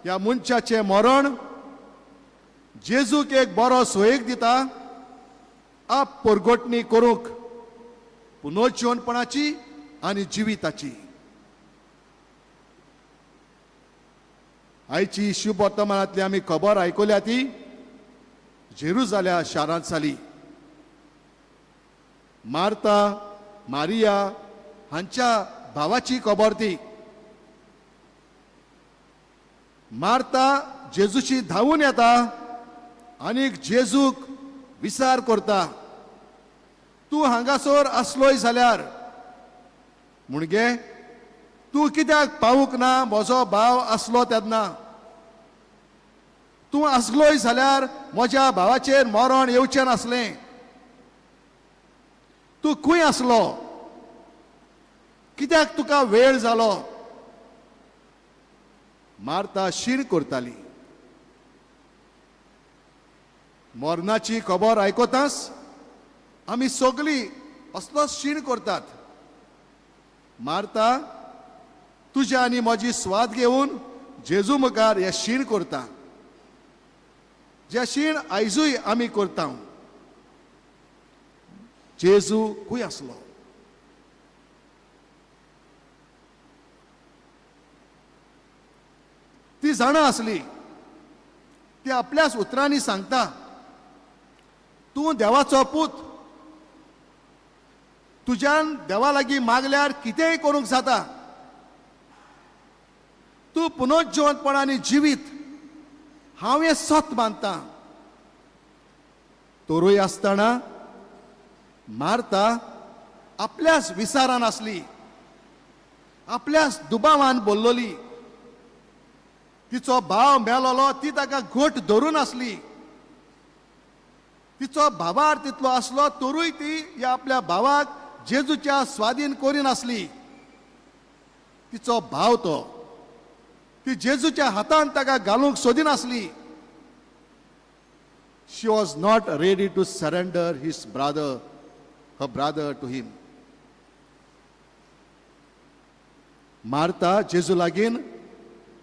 ह्या मनशाचें मरण जेजूक एक बरो सोयेक दिता आप परगटणी करूंक पुनोजिवनपणाची आनी जिविताची. आयची शुभ वर्तमानांतली आमी खबर आयकल्या ती जेरुजाल्या शारांत जाली. मार्ता मारिया हांच्या भावाची खबर ती. मार्ता जेजूशी धांवून येता आनी जेजूक विचार करता, तूं हांगासर आसलोय जाल्यार मुणगे तूं कित्याक पावूंक ना? म्हजो भाव आसलो तेन्ना तूं आसलोय जाल्यार म्हज्या भावाचेर मरण येवचें नासलें. तूं खंय आसलो? कित्याक तुका वेळ जालो? मार्ता शीण करताली. मरणाची खबर आयकताच आमी सगळीं असलोच शीण करतात. मार्ता तुज्या आनी म्हजी स्वाद घेवन जेजू मुखार हे शीण करता, जे शीण आयजूय आमी करता. जेजू खंय आसलो? ती जाणा आसली. ती आपल्याच उतरांनी सांगता, तूं देवाचो पूत, तुज्यान देवा लागीं मागल्यार कितेंय करूंक जाता. तूं पुनोज्जीवनपणान जिवीत, हांव हें सत मानता. तरूय आसतना मार्ता आपल्याच विचारान आसली, आपल्याच दुबावान बोल्लोली. तिचो भाव मेलोलो, ती ताका घट धरून आसली. तिचो भावार तितलो आसलो तरूय ती ह्या आपल्या भावाक जेजूच्या स्वाधीन करिनासली. तिचो भाव तो ती जेजूच्या हातान ताका घालूंक सोदिनासली. She was not ready to surrender his brother, her brother to him. Martha जेजू लागीन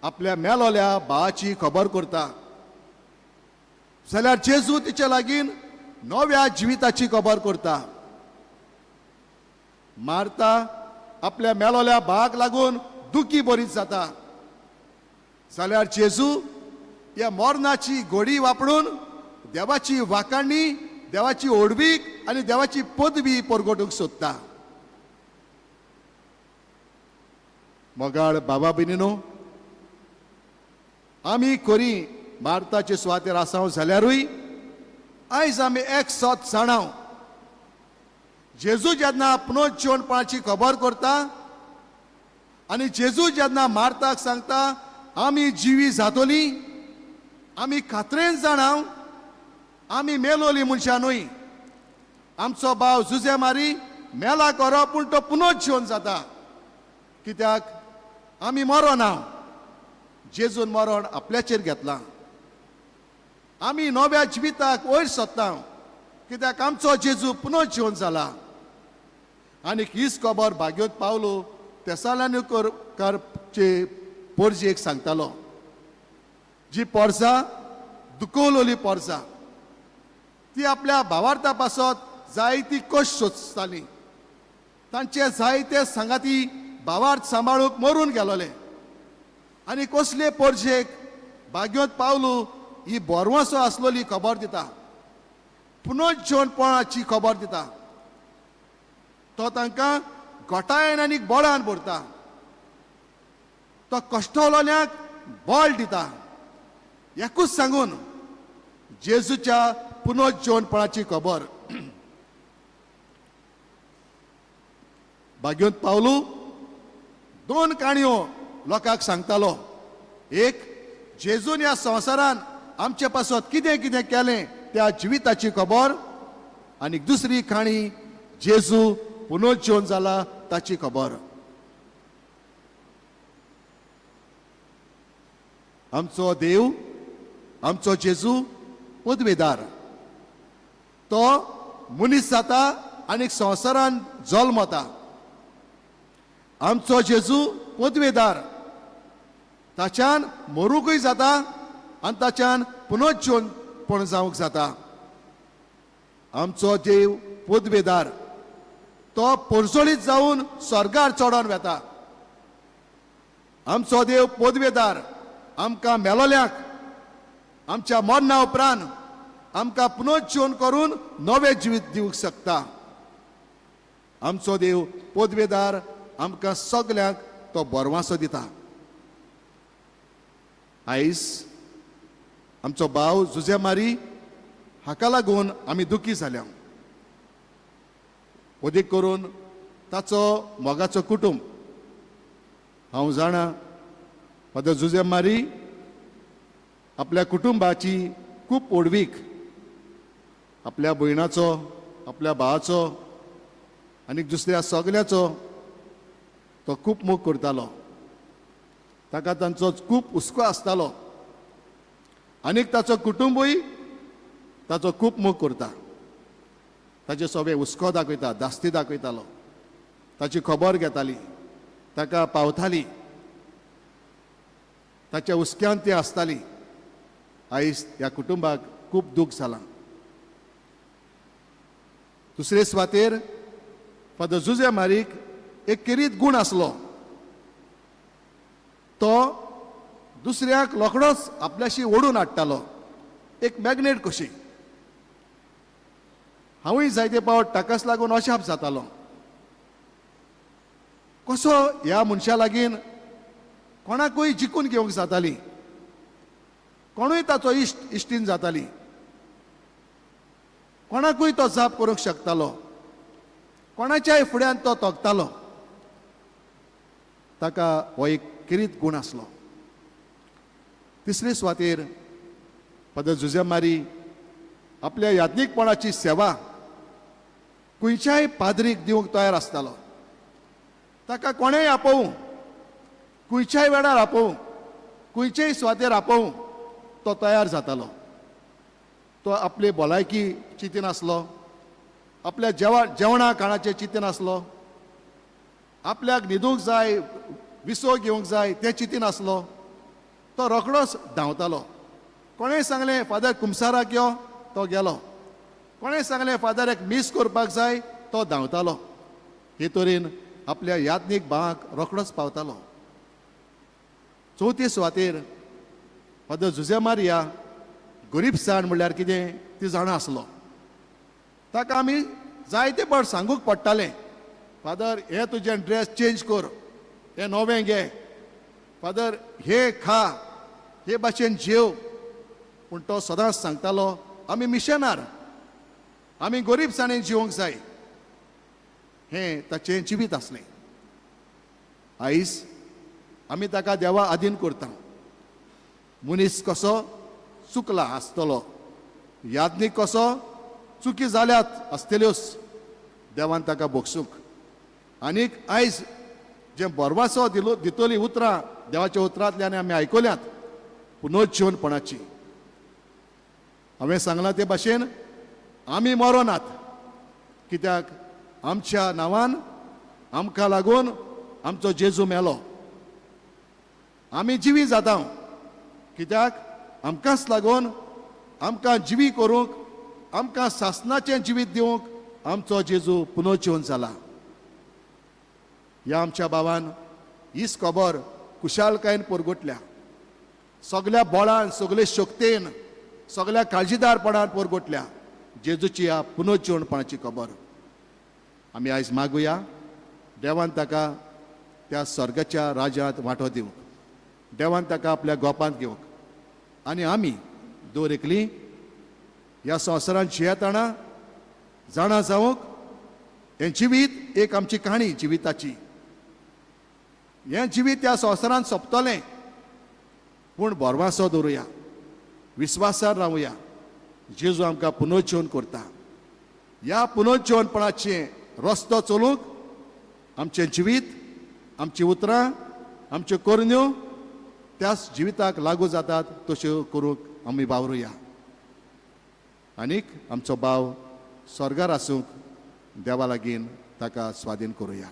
आपल्या मेलोल्या भावाची खबर करता जाल्यार जेजू तिच्या लागीन नव्या जिविताची खबर करता. मार्ता आपल्या मेलोल्या भावाक लागून दुखी बरीच जाता जाल्यार जेजू ह्या मरणाची घोडी वापरून देवाची वाखाणी, देवाची ओडवीक आनी देवाची पदवी परगटूंक सोदता. मोगाळ बाबा भयणीनो, आमी खरी मार्ताचे सुवातेर आसाव जाल्यारूय आयज आमी एक सत जाणाव, जेजू जेन्ना पुनर्जिवनपणाची खबर करता आनी जेजू जेन्ना मार्ताक सांगता आमी जिवी जातली, आमी खात्रेन जाणाव आमी मेलोली मनशां न्हय. आमचो भाव जुजे मारी मेला खरो पूण तो पुनर्जिवन जाता, कित्याक आमी मरोना, जेजून मरण आपल्याचेर घेतलां. आमी नव्या जिविताक वयर सोदता कित्याक आमचो जेजू पुनर्जिवन जाला. आनी हीच खबर भाग्योत पावलो तेसालानुकारचे पोरजेक सांगतालो, जी पोरसा दुखवलोली पोरसा ती आपल्या भावार्था पासत जायती कश्ट सोंसताली. तांचे जायते सांगाती भावार्थ सांबाळूंक मरून गेलोले आनी कसले पोरजेक भाग्योत पावलो ही बोरवासो आसलोली खबर दिता, पुनर्जिवनपणाची खबर दिता. तो तांकां गोटायेन आनी बळान भरता, तो कश्टवलोल्यांक बळ दिता. एकूच सांगून जेजूच्या पुनर्जिवनपणाची खबर. भाग्योत पावलू दोन काणयो लोकांक सांगतालो. एक, जेजून ह्या संवसारान आमचे पासत कितें कितें केलें त्या जिविताची खबर, आनी दुसरी काणी जेजू पुनर्जिवन जाला ताची खबर. आमचो देव, आमचो जेजू पदवेदार, तो मनीस जाता आनी संवसारान जल्मता. आमचो जेजू पदवेदार, ताच्यान मरूंकूय जाता आनी ताच्यान पुनर्जिवनपण जावंक जाता. आमचो देव पदवेदार, तो परजळीत जावन स्वर्गार चडोन वेता. आमचो देव पदवेदार आमकां मेलोल्यांक आमच्या मरणा उपरांत आमकां पुनर्जिवन करून नवें जिवीत दिवंक शकता. आमचो देव पदवेदार आमकां सगल्यांक तो बरवासो दिता. आयज आमचो भाव जुजे मारी हाका लागून आमी दुखी जाल्या, अदीक करून ताचो मोगाचो कुटुंब. हांव जाणा फादर जुजे मारी आपल्या कुटुंबाची खूब ओडवीक, आपल्या भयणाचो, आपल्या भावाचो आनी दुसऱ्या सगल्याचो तो खूब मोग करतालो. ताका तांचो खूब हुस्को आसतालो आनीक ताचो कुटुंबूय ताचो खूब मोग करता. ताचे सगळे हुस्को दाखयता, धास्ती दाखयतालो, ताची खबर घेताली, ताका पावताली, ताच्या हुस्क्यान ती आसताली. आयज ह्या कुटुंबाक खूब दूख जालां. दुसरे सुवातेर फादर जुजे मारीक एक खेरीत गूण आसलो, तो दुसऱ्याक रोखडोच आपल्याशी ओडून हाडटालो, एक मॅग्नेट कशी. हांवूय जायते पावट ताकाच लागून अशाप जातालो, कसो ह्या मनशा लागीं कोणाकूय जिखून घेवंक जाताली, कोणूय ताचो इश्ट इश्टीन जाताली, कोणाकूय तो जाप करूंक शकतालो, कोणाच्याय फुड्यान तो तोखतालो. ताका हो एक खेरीत गूण आसलो. तिसरे सुवातेर फादर जुजे मारी आपल्या याज्ञीकपणाची सेवा खंयच्याय पाद्रीक दिवंक तयार आसतालो. ताका कोणेय आपोवं, खंयच्याय वेळार आपोवं, खंयचेय सुवातेर आपोवं, तो तयार जातालो. तो आपले भलायकी चिंतीन आसलो, आपल्या जेवणा खाणाचें चिंतीन आसलो, आपल्याक न्हिदूंक जाय, विसो घेवंक जाय तें चिंतीन आसलो. तो रोखडोच धांवतालो. कोणें सांगलें फादर कुमसाराक यो, तो गेलो. कोणें सांगलें फादर एक मीस करपाक जाय, तो धांवतालो. हे तरेन आपल्या याज्ञीक भावाक रोखडोच पावतालो. चवथी सुवातेर फादर जुजे मारिया गरीबसाण म्हणल्यार कितें ती जाणा आसलो. ताका आमी जायते फावट सांगूंक पडटालें, फादर हे तुजें ड्रेस चेंज कर, हें नवें घे, फादर हे खा, हे भाशेन जेव. पूण तो सदांच सांगतालो आमी मिशनार, आमी गरीबसाणेन जिवंक जाय. हें ताचें जिवीत आसलें. आयज आमी ताका देवा आदीन करता. मनीस कसो चुकला आसतलो, याज्ञीक कसो चुकी जाल्यात आसतल्योच, देवान ताका भोगसूंक. आनीक आयज जें बरवासो दिलो दितली उतरां देवाच्या उतरांतल्यान आमी आयकल्यात पुनर्जीवनपणाची. हांवें सांगलां ते भाशेन आमी मरोनात, कित्याक आमच्या नांवान आमकां लागून आमचो जेजू मेलो. आमी जिवी जाता, कित्याक आमकांच लागून आमकां जिवी करूंक, आमकां सासनाचें जिवीत दिवंक आमचो जेजू पुनर्जीवन जाला. ह्या आमच्या भावान हीच खबर खुशालकायेन परगटल्या. सगल्या बळान, सगले शक्तेन, सगल्या काळजीदारपणान परगटल्या जेजूची ह्या पुनर्जीवनपणाची खबर. आमी आयज मागुया देवान ताका त्या स्वर्गाच्या राज्यांत वांटो दिवंक, देवान ताका आपल्या गोपांत घेवंक. आनी आमी दर एकली ह्या संवसारांत जियेतना जाणा जावंक हें जिवीत एक आमची काणी जिविताची. हें जिवीत ह्या संवसारांत सोंपतलें, पूण भरवासो दवरुया, विस्वासार रावया. जेजू आमकां पुनर्जीवन करता. ह्या पुनर्जीवनपणाचें रस्तो चलूंक आमचें जिवीत, आमचीं उतरां, आमच्यो करण्यो त्याच जिविताक लागू जातात तश्यो करूंक आमी वावरुया. आनीक आमचो भाव स्वर्गार आसूंक देवा लागीं ताका स्वाधीन करुया.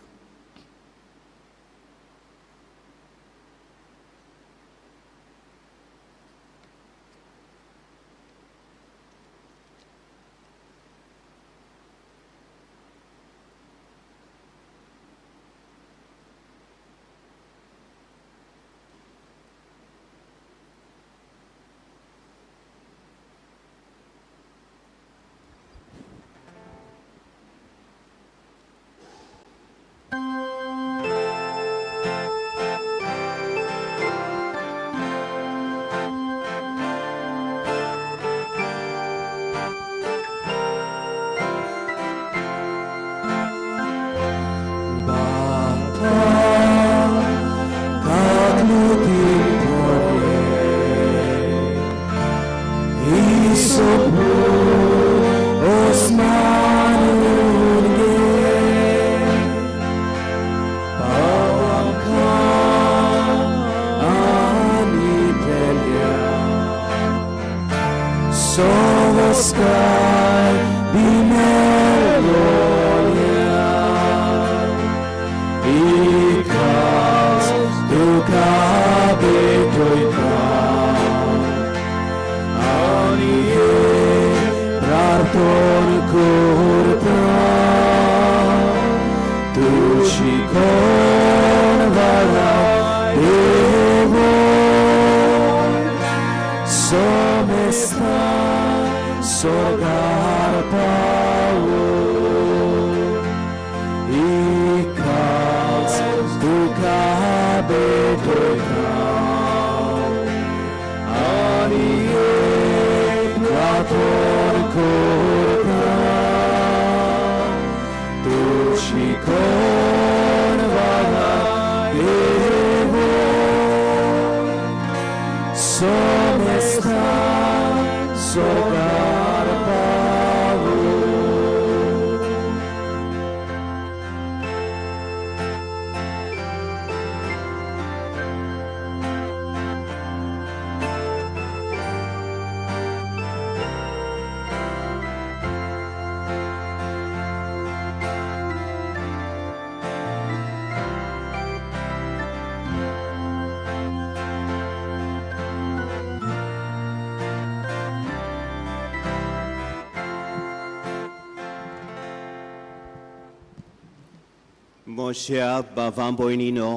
म्हज्या भावां भयणीनो,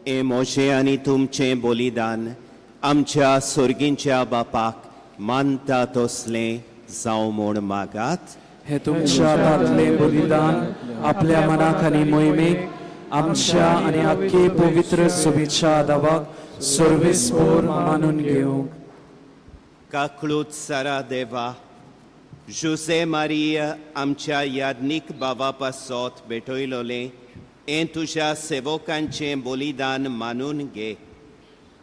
हें म्हजें आनी तुमचें बलिदान आमच्या सोर्गींच्या बापाक मानता तसलें जावं म्हूण मागात.
हे तुमच्या हातांतलें बलिदान आपल्या मनाक आनी मोहिमेक आमच्या आनी आख्खे पवित्र सभेच्या दावाक सर्वेस्पोर मानून घेवंक.
काकळूत सारा देवा, जुसे मारिया आमच्या याज्ञीक बाबा पासत भेटयलोलें हें तुज्या सेवकांचें बलिदान मानून घे.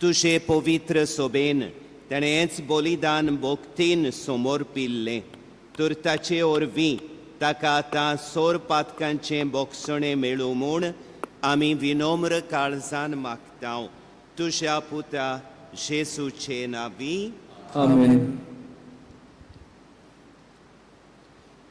तुजे पवित्र सोबेन ताणें हेंच बलिदान भक्तीन समोर पिल्लें, तर ताचे वरवीं ताका आतां सोर पातकांचें बोगसणें मेळूं म्हूण आमी विनम्र काळजान मागता, तुज्या पुता जेजूचे नांवी.
आमेन.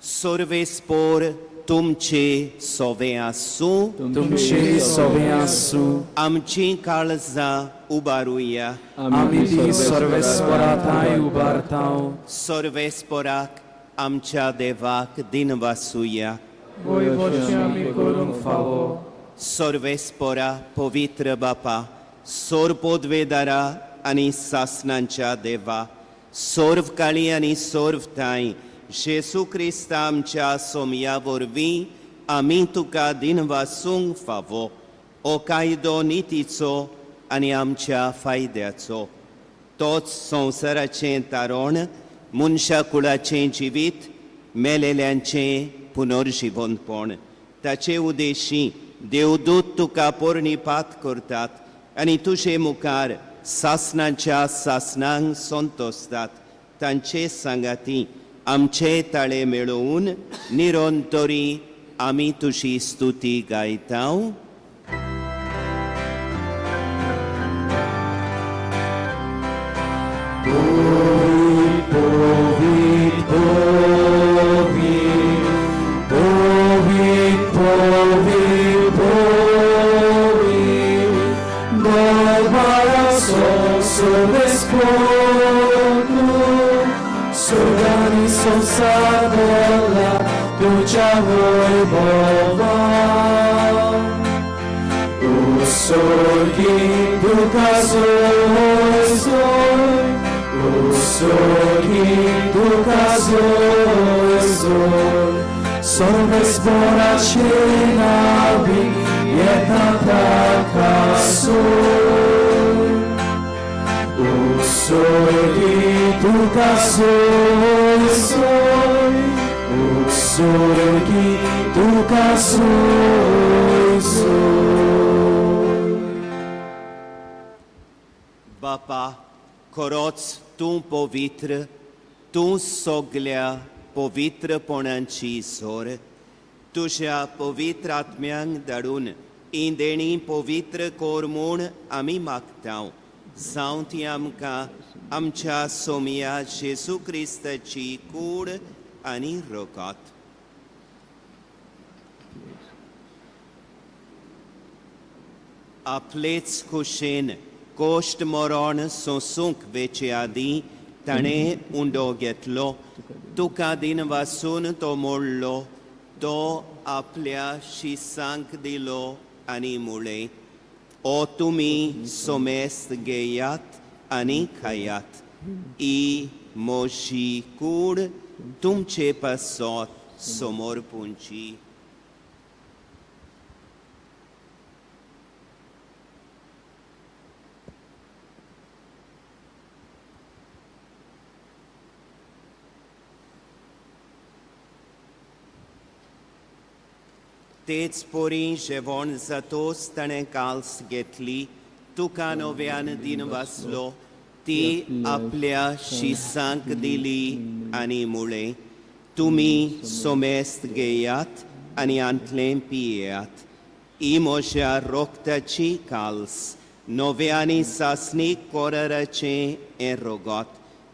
सर्वेस्पोर तुमचे सोवे आसूं.
तुमचे सोवे आसूं.
आमची काळजां उबारुया.
आमी ती सर्वेस्परा थांय उबारता.
सर्वेस्पोराक आमच्या देवाक दिनवासुया.
वय बशें आमी करूंक फावो.
सर्वेस्पोरा पवित्र बापा, सोर पोदवेदारा आनी सासनांच्या देवा, सोर्व काळी आनी सोर्व थांय जेसू क्रिस्ता आमच्या सोमया वरवीं आमी तुका दिनवासूंक फावो. हो कायदो नितीचो आनी आमच्या फायद्याचो, तोच संवसाराचें तारण, मनशा कुळाचें जिवीत, मेलेल्यांचें पुनर्जिवनपण. ताचे उदेशी देवदूत तुका पोरणीपात करतात आनी तुजे मुखार सासनाच्या सासनांक संतोसतात. तांचे सांगाती आमचे ताळे मेळोवन निरंतरी आमी तुजी स्तुती गायता.
Povit, povit, povit, povit, povit, Dolbaraso sovespotu, Sogani sonsadola, tuja vojbova. Usorgi duka zoj zoj, Usorgi duka zoj zoj, Sorves borače navi, jedna taka soj. Usorgi duka zoj zoj, Usorgi duka zoj zoj.
बापा, खरोच तूं पवित्र, तूं सगल्या पवित्रपणाची सोर. तुज्या पवित्र आत्म्यांक धाडून ही देणी पवित्र कर म्हूण आमी मागता. जावं ती आमकां आमच्या सोमया जेजू क्रिस्ताची कूड आनी रगत. आपलेच खोशेन कोश्ट मरण सोंसूंक वेचे आदीं ताणें उंडो घेतलो, तुका दिन वासून तो मोडलो, तो आपल्या शिसांक दिलो आनी मुळें, ओ तुमी सोमेस्त घेयात आनी खायात, ही म्हजी कूड तुमचे पासत समोर पुंची. तेच परी जेवण जातोच ताणें काल्स घेतली, तुका नव्यान दिन वाचलो, ती आपल्या शिसांक दिली आनी मुळें, तुमी सोमेस्त घेयात आनी आंतलें पियेयात, ही म्हज्या रोगताची काल्स, नव्या आनी सासणीक कोराराचें हें रोगत,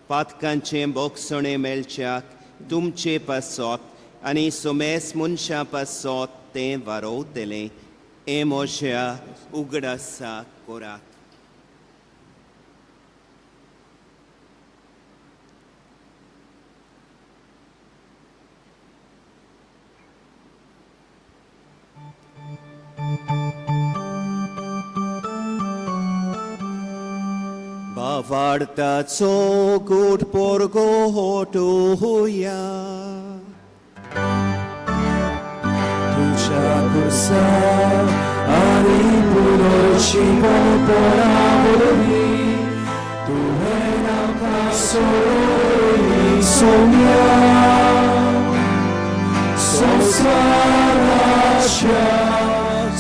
पातकांचें बोगसणें मेळच्याक तुमचे पासत आनी सोमेस मनशां पासत तें वारोवतलें. हें म्हज्या उगडासाक करात. भावार्थाचो गूट परगटुया.
तुज्या खुर्सार आनी पुनर्जिवपणा वरवीं तुवें आमकां सोडयली सोम्या. संवसाराच्या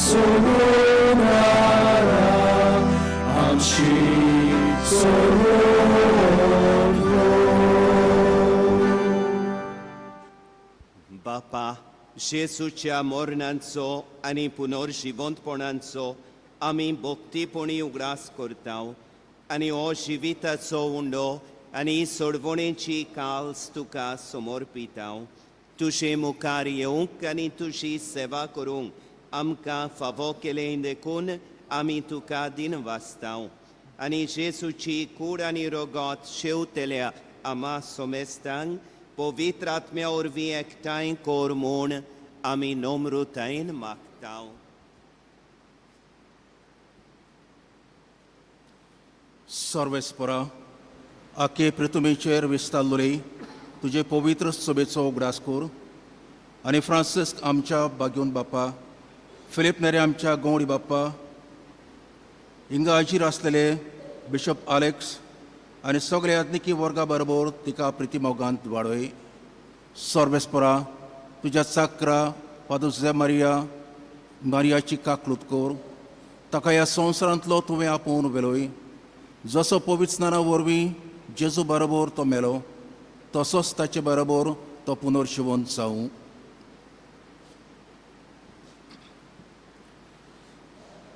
सोडणारा आमची सोडवण.
बापा, जेजूच्या मरणांचो आनी पुनर्जिवंतपणाचो आमी भक्तीपणी उगडास करता आनी हो जिविताचो उंडो आनी सोडवणेची काल्स तुका समर्पिता. तुजे मुखार येवंक आनी तुजी सेवा करूंक आमकां फावो केलें देखून आमी तुका दिनवासता. आनी जेजूची कूड आनी रगत शेवतल्या आमा सोमेस्तांक पवित्र आत्म्या वरवीं एकठांय कर म्हूण आमी नम्रतायेन मागता.
सर्वेस्परा, आखे पृथ्वीचेर विस्तारलोले तुजे पवित्र सभेचो उगडास कर आनी फ्रांसिस्क आमच्या बागेवन बाप्पा, फिलीप नेरे आमच्या गौडी बाप्पा, हिंगा हाजीर आसलेले बिशप आलेक्स आनी सगळे आत्मिकी वर्गा बरोबर तिका प्रिती मोगांत वाडय. सर्वेस्परा, तुज्या चाकरा पादुसे मारिया मारियाची काकलूत कर. ताका ह्या संवसारांतलो तुवें आपोवन व्हेलोय. जसो पवित्र स्नाना वरवीं जेजू बरोबर तो मेलो, तसोच ताचे बरोबर तो पुनर्शिवंत जावं.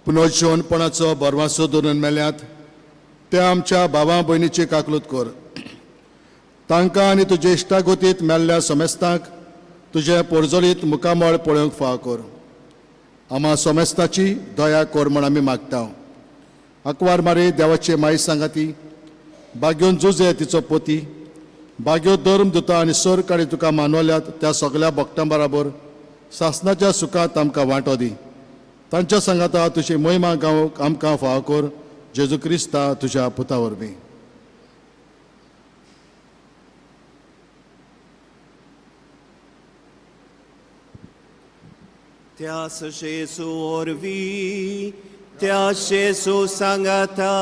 पुनर्जिवनपणाचो भरवासो धरून मेल्यात त्या आमच्या भावा भयणीची काकलूत कर. तांकां आनी तुजे इश्टागोतीत मेल्ल्या समेस्तांक तुजें पोरजोलीत मुखामळ पळोवंक फाव कर. आमा सोमेस्ताची दया कर म्हूण आमी मागता. आंकवार मारी देवाचे माई सांगाती, बाग्योन जुजे तिचो पोती, बाग्यो धर्म दुता आनी सरकारी तुका मानवल्यात त्या सगल्या भक्तां बराबर सासनाच्या सुखांत आमकां वांटो दी. तांच्या सांगाता तुजी मोहिमा गावंक आमकां फाव कर, जेजू क्रिस्ता तुज्या पुता वरवीं.
त्यास जेजू वरवीं, त्या जेजू सांगाता,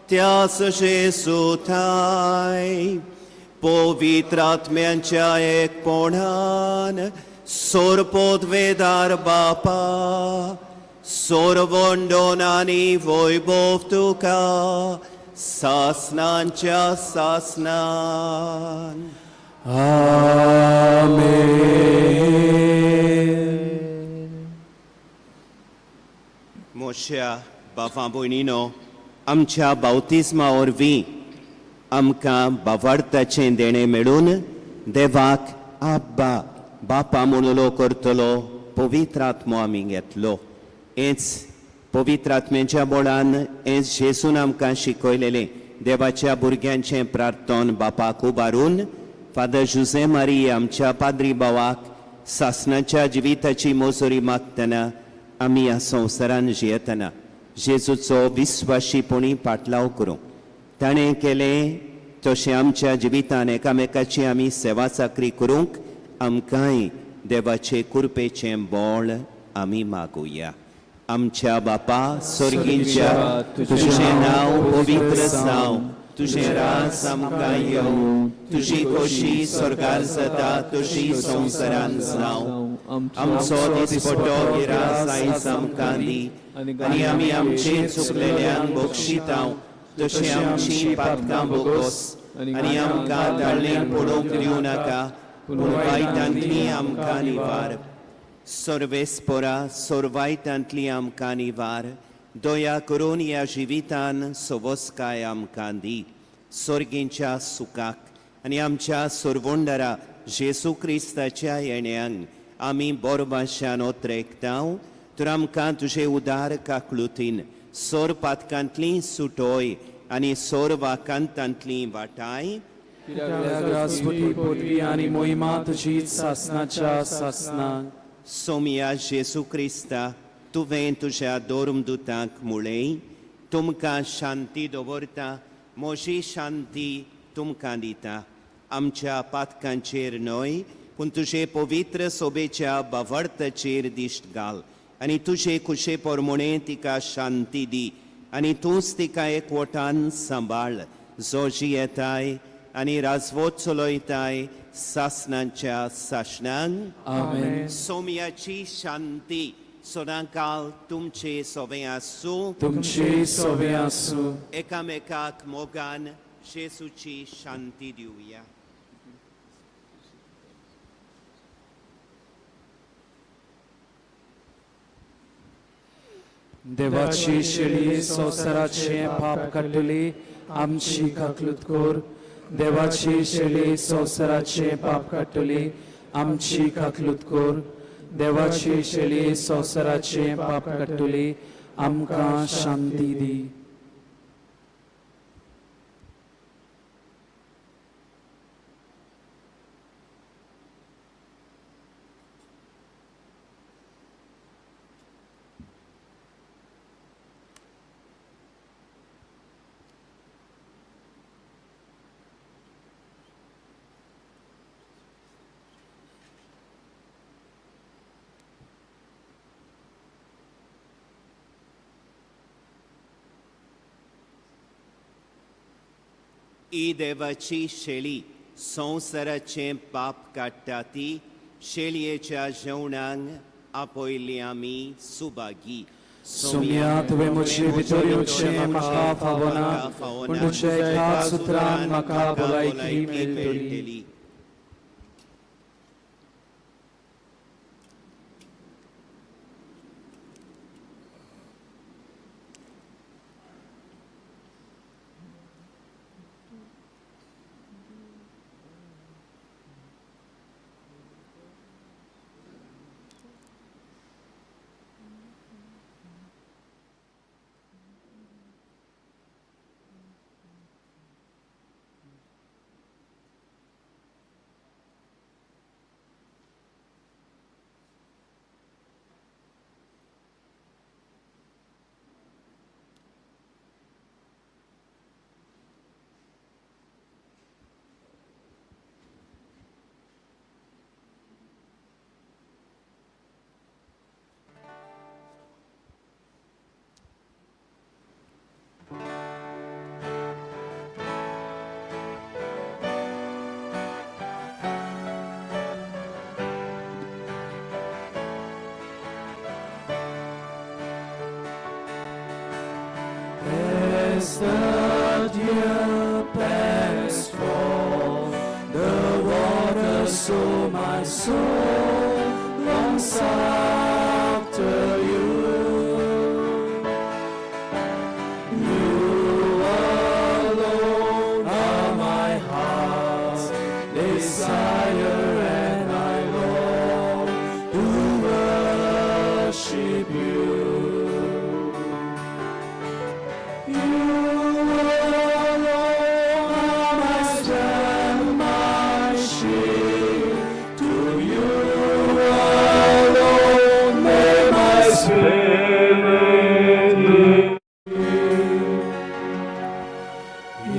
त्यास जेजू थाय, पवित्र आत्म्यांच्या एकपणान सोरपोत वेदार बापा, सोरवंडोन आनी वैभव तुका सासनांच्या सासनान.
आमेन.
मोश्या बाबा भयणीनो, आमच्या बावतिज्मा वरवीं आमकां बावार्थाचें देणें मेळून देवाक आब्बा बापा म्हणलो करतलो पवित्र आत्मो आमी घेतलो. हेंच पवित्र आत्म्याच्या बळान हेंच जेजून आमकां शिकयलेलें देवाच्या भुरग्यांचें प्रार्थन बापाक उबारून फादर जुझे मारी आमच्या पाद्री भावाक सासनाच्या जिविताची मोजोरी मागतना आमी ह्या संवसारान जियेतना जेजूचो विस्वाशीपणी पाटलाव करूं. ताणें केलें तशें आमच्या जिवितान एकामेकाची आमी सेवा चाकरी करूंक आमकांय देवाचे कृपेचें बळ आमी मागुया. आमच्या बापा स्वर्गींच्या, तुजें नांव पवित्र जावं, तुजें राज आमकां येवं, तुजी खोशी स्वर्गार जाता तशी संवसारान जावं. आमचो दिसपटो गिरास आयज आमकां दी आनी आमी आमचे चुकलेल्यांक बक्षितांव तशें आमची पातकां बोगोस आनी आमकां दाळणेक पडोवंक दिवं नाका, पूण वायटांतली आमकां निवार. सर्वेस्पोरा, सोरवायटांतली आमकां निवार. दया करून ह्या जिवितान सोबसकाय आमकां दी सोर्गींच्या सुखाक आनी आमच्या सोरवंडरा जेजू क्रिस्ताच्या येण्यांक आमी बोरभाशान ओत्रेकतांव. तर आमकां तुजे उदार काकलुतीन सोर पातकांतली सुटोय आनी सोर वाकांतांतली वाटाय.
कित्याक पदवी आनी मोहिमा तुजीच सासनाच्या सासनाक.
सोमया जेजू क्रिस्ता, तुवें तुज्या धर्मदुतांक मुळें, तुमकां शांती दवरता. म्हजी शांती तुमकां दिता. आमच्या पातकांचेर न्हय पूण तुजे पवित्र सभेच्या भावार्थाचेर दिश्ट घाल आनी तुजे खुशे परमणें तिका शांती दी आनी तूंच तिका एकवटान सांबाळ, जो जियेताय आनी राजवट चलयताय सासणाच्या सासणांक.
आमेन.
सोम्याची शांती सदांकाल तुमचे सोबें आसूं.
तुमचे सोबे आसूं.
एकामेकाक मोगान जेजूची शांती दिवया.
देवाची शेळी संवसाराचें पाप काडटली आमची काकलूत कर. देवाची शेळी संवसाराचें पाप काडटली आमची काकलूत कर. देवाची शेळी संवसाराचें पाप काडटली आमकां शांती दी.
ही देवाची शेळी संवसाराचें पाप काडटा ती शेळयेच्या जेवणाक आपयली आमी सुभागी.
सोम्या, तुवें म्हजे भितर येवचें म्हाका फावना, पूण तुज्या एकाच उतरान म्हाका भलायकी मेळटली. As the deer pants for the water, so my soul longs after you. You alone are my heart's desire, and I long to worship you. You alone are my strength, my shield. To you alone may my spirit yield.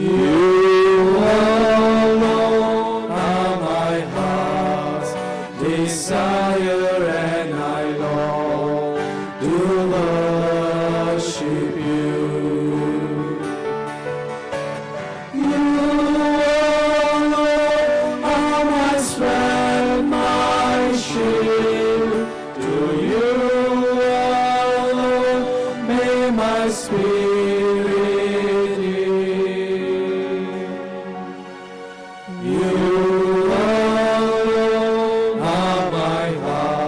You alone are my heart's desire, and I long to worship you. You alone are my strength, my shield. To you alone may my spirit yield. You alone are my heart's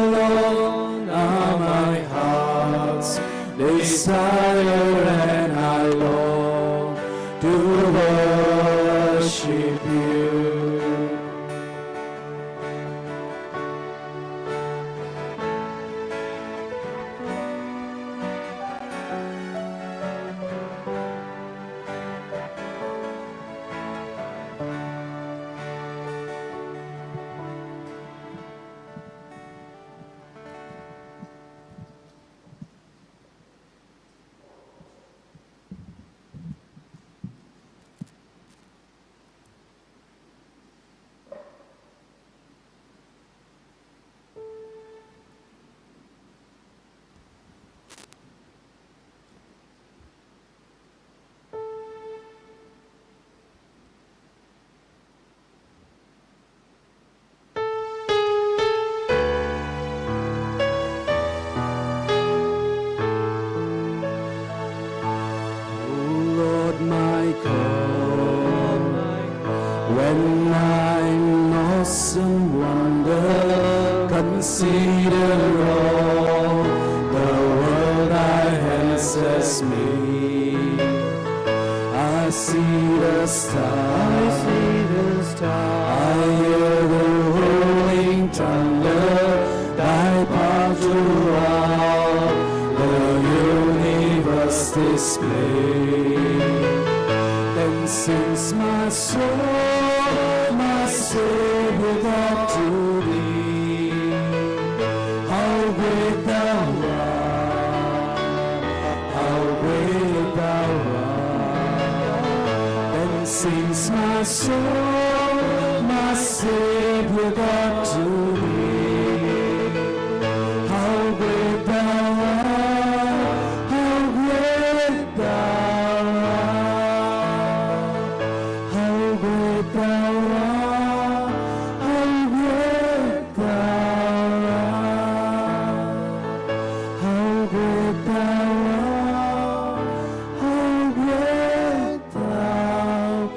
alone are my heart's desire, and I long to worship you. O Lord my God, when I'm lost in wonder, consider all the world thy hands has made. I see the stars, I hear the rolling thunder, thy power throughout the universe display. Then sings my soul, my Savior God to thee. How great thou art, how great thou art. Then sings my soul, my Savior God to thee. How great thou art, how great thou art, how great thou art, how great thou art, how great thou art, how great thou art.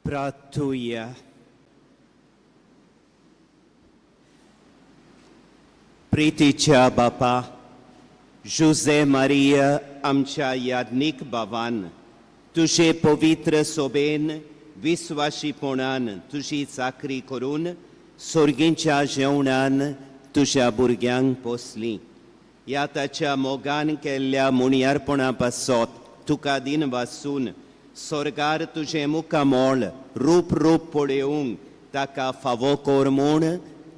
प्रार्थुया. प्रितीच्या बापा, Jose Maria आमच्या याज्ञीक बाबान तुजे पवित्र सोबेन विस्वाशीपणान तुजी चाकरी करून सोर्गींच्या जेवणान तुज्या भुरग्यांक पोसली. ह्या ताच्या मोगान केल्ल्या मुणयारपणा पासत तुका दिन वासून सोर्गार तुजें मुखामोळ रूप रूप पळोवंक ताका फावो कर म्हूण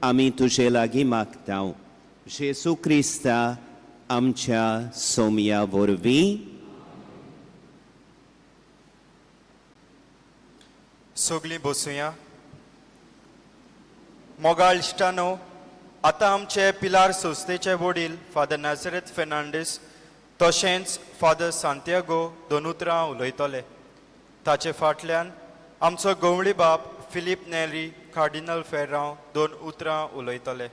आमी तुजे लागीं मागता, जेजू क्रिस्ता आमच्या सोमया वरवीं.
सगलीं बसुया. मोगाळ इश्टानो, आतां आमचे पिलार संस्थेचे वडील फादर नाजरेत फेर्नांडीस तशेंच फादर सांतियागो दोन उतरां उलयतले. ताचे फाटल्यान आमचो गवळी बाप फिलीप नेरी कार्डिनल फेर्रांव दोन उतरां उलयतले.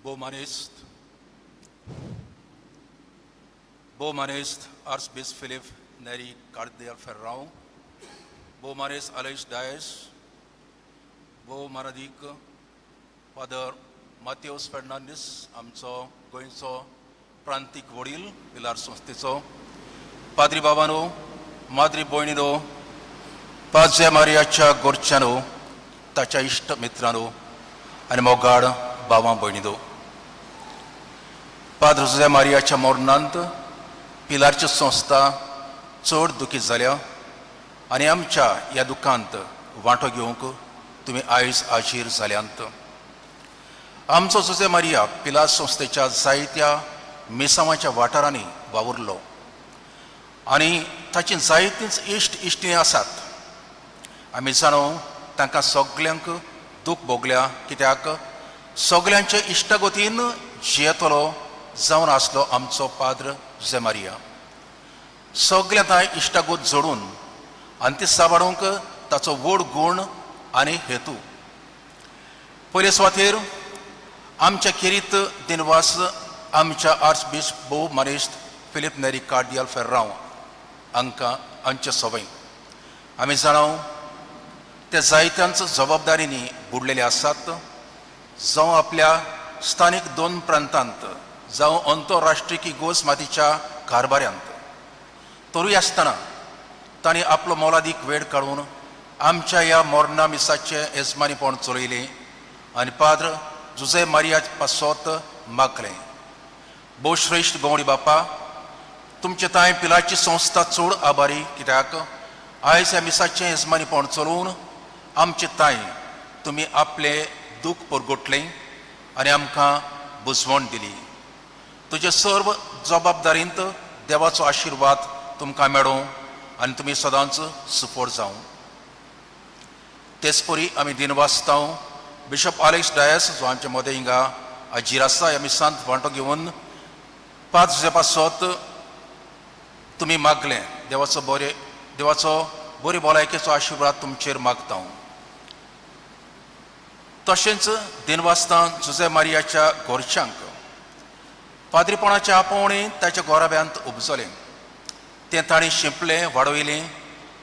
भोवमानेस्त भोवमानेस्त आर्चबीस फिलीप नेरी कार्देल फेर्रांव, भोवमानेस्त आलोयस डायस, भोवमानादीक फादर मातेवस फेर्नांडीस, आमचो गोंयचो प्रांतीक वडील पिलार संस्थेचो, पाद्री बाबानो, माद्री भयणीनो, पाजे मारियाच्या गोरच्यानो, ताच्या इश्ट मित्रांनो आनी मोगाड बाबा भयणीनो, पाद्र जुझे मारियाच्या मरणांत पिलारची संस्था चड दुखी जाल्या. आनी आमच्या ह्या दुखांत वांटो घेवंक तुमी आयज आजीर जाल्यांत. आमचो जुजे मारिया पिलार संस्थेच्या जायत्या मिसांवाच्या वाठारांनी वावुरलो आनी ताची जायतींच इश्ट इश्टी आसात. आमी जाणो तांकां सगल्यांक दूख भोगल्या, कित्याक सगल्यांचे इश्टागतीन जियेतलो जावन आसलो आमचो पाद्र जुजे मारिया. सगल्या तांय इश्टागत जोडून आनी ती साबाडूंक ताचो व्हड गूण आनी हेतू. पयले सुवातेर आमच्या खेरीत दिनवास आमच्या आर्चबिशप भोव मानेस्त फिलीप नेरी कार्दियाल फेर्रांव हांकां आमचे सवय. आमी जाणाव ते जायत्यांच जबाबदारींनी बुडलेले आसात, जावं आपल्या स्थानीक दोन प्रांतांत जावं अंतरराष्ट्रीय गोस मातीच्या कारभाऱ्यांत. तरूय आसतना तांणी आपलो मोलादीक वेळ काडून आमच्या ह्या मोर्ना मिसाचें येजमानीपण चलयलें आनी पाद्र जुजे मारिया पासत मागलें. भोवश्रेश्ठ भोंवडी बापा, तुमचे तांय पिलाची संस्था चड आभारी, कित्याक आयज ह्या मिसाचें येजमानीपण चलोवन आमचे तांय तुमी आपलें दूख परगटलें आनी आमकां बुजवण दिली. तुजे सर्व जबाबदारींत देवाचो आशिर्वाद तुमकां मेळूं आनी तुमी सदांच सुफळ जावं. तेच परी आमी दिनवासतांव बिशप आलेक्स डायस जो आमचे मदें हिंगा हाजीर आसा ह्या मिसांत वांटो घेवन पांच जुजे पासत तुमी मागलें. देवाचो बरे देवाचो बरी भलायकेचो आशिर्वाद तुमचेर मागता. तशेंच दिनवासतां जुजे मारियाच्या घरच्यांक पाद्रीपणाचें आपोवणें ताच्या गोराब्यांत उपजलें, तें तांणी शिंपलें वाडयलें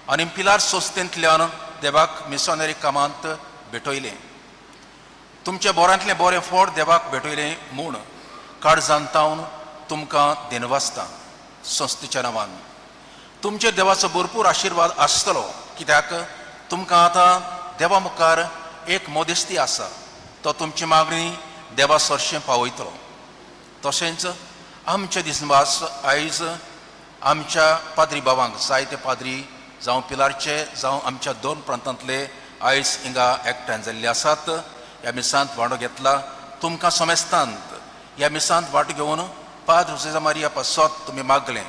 आनी पिलार संस्थेंतल्यान देवाक मिशनरी कामांत भेटयलें. तुमच्या बोरांतलें बरें फळ देवाक भेटयलें म्हूण काळजान तावन तुमकां दिनवासता संस्थेच्या नांवान. तुमचेर देवाचो भरपूर आशिर्वाद आसतलो, कित्याक तुमकां आतां देवा मुखार एक मोदेस्ती आसा, तो तुमची मागणी देवा सरशें पावयतलो. तशेंच आमचे दिसवास आयज आमच्या पाद्री बाबांक, जायते पाद्री जावं पिलारचे जावं आमच्या दोन प्रांतांतले आयज हिंगा एकठांय जाल्ले आसात. ह्या मिसांत वांटो घेतला तुमकां समेस्तांत ह्या मिसांत वांटो घेवन पाद्र जुजे मारिया पासत तुमी मागलें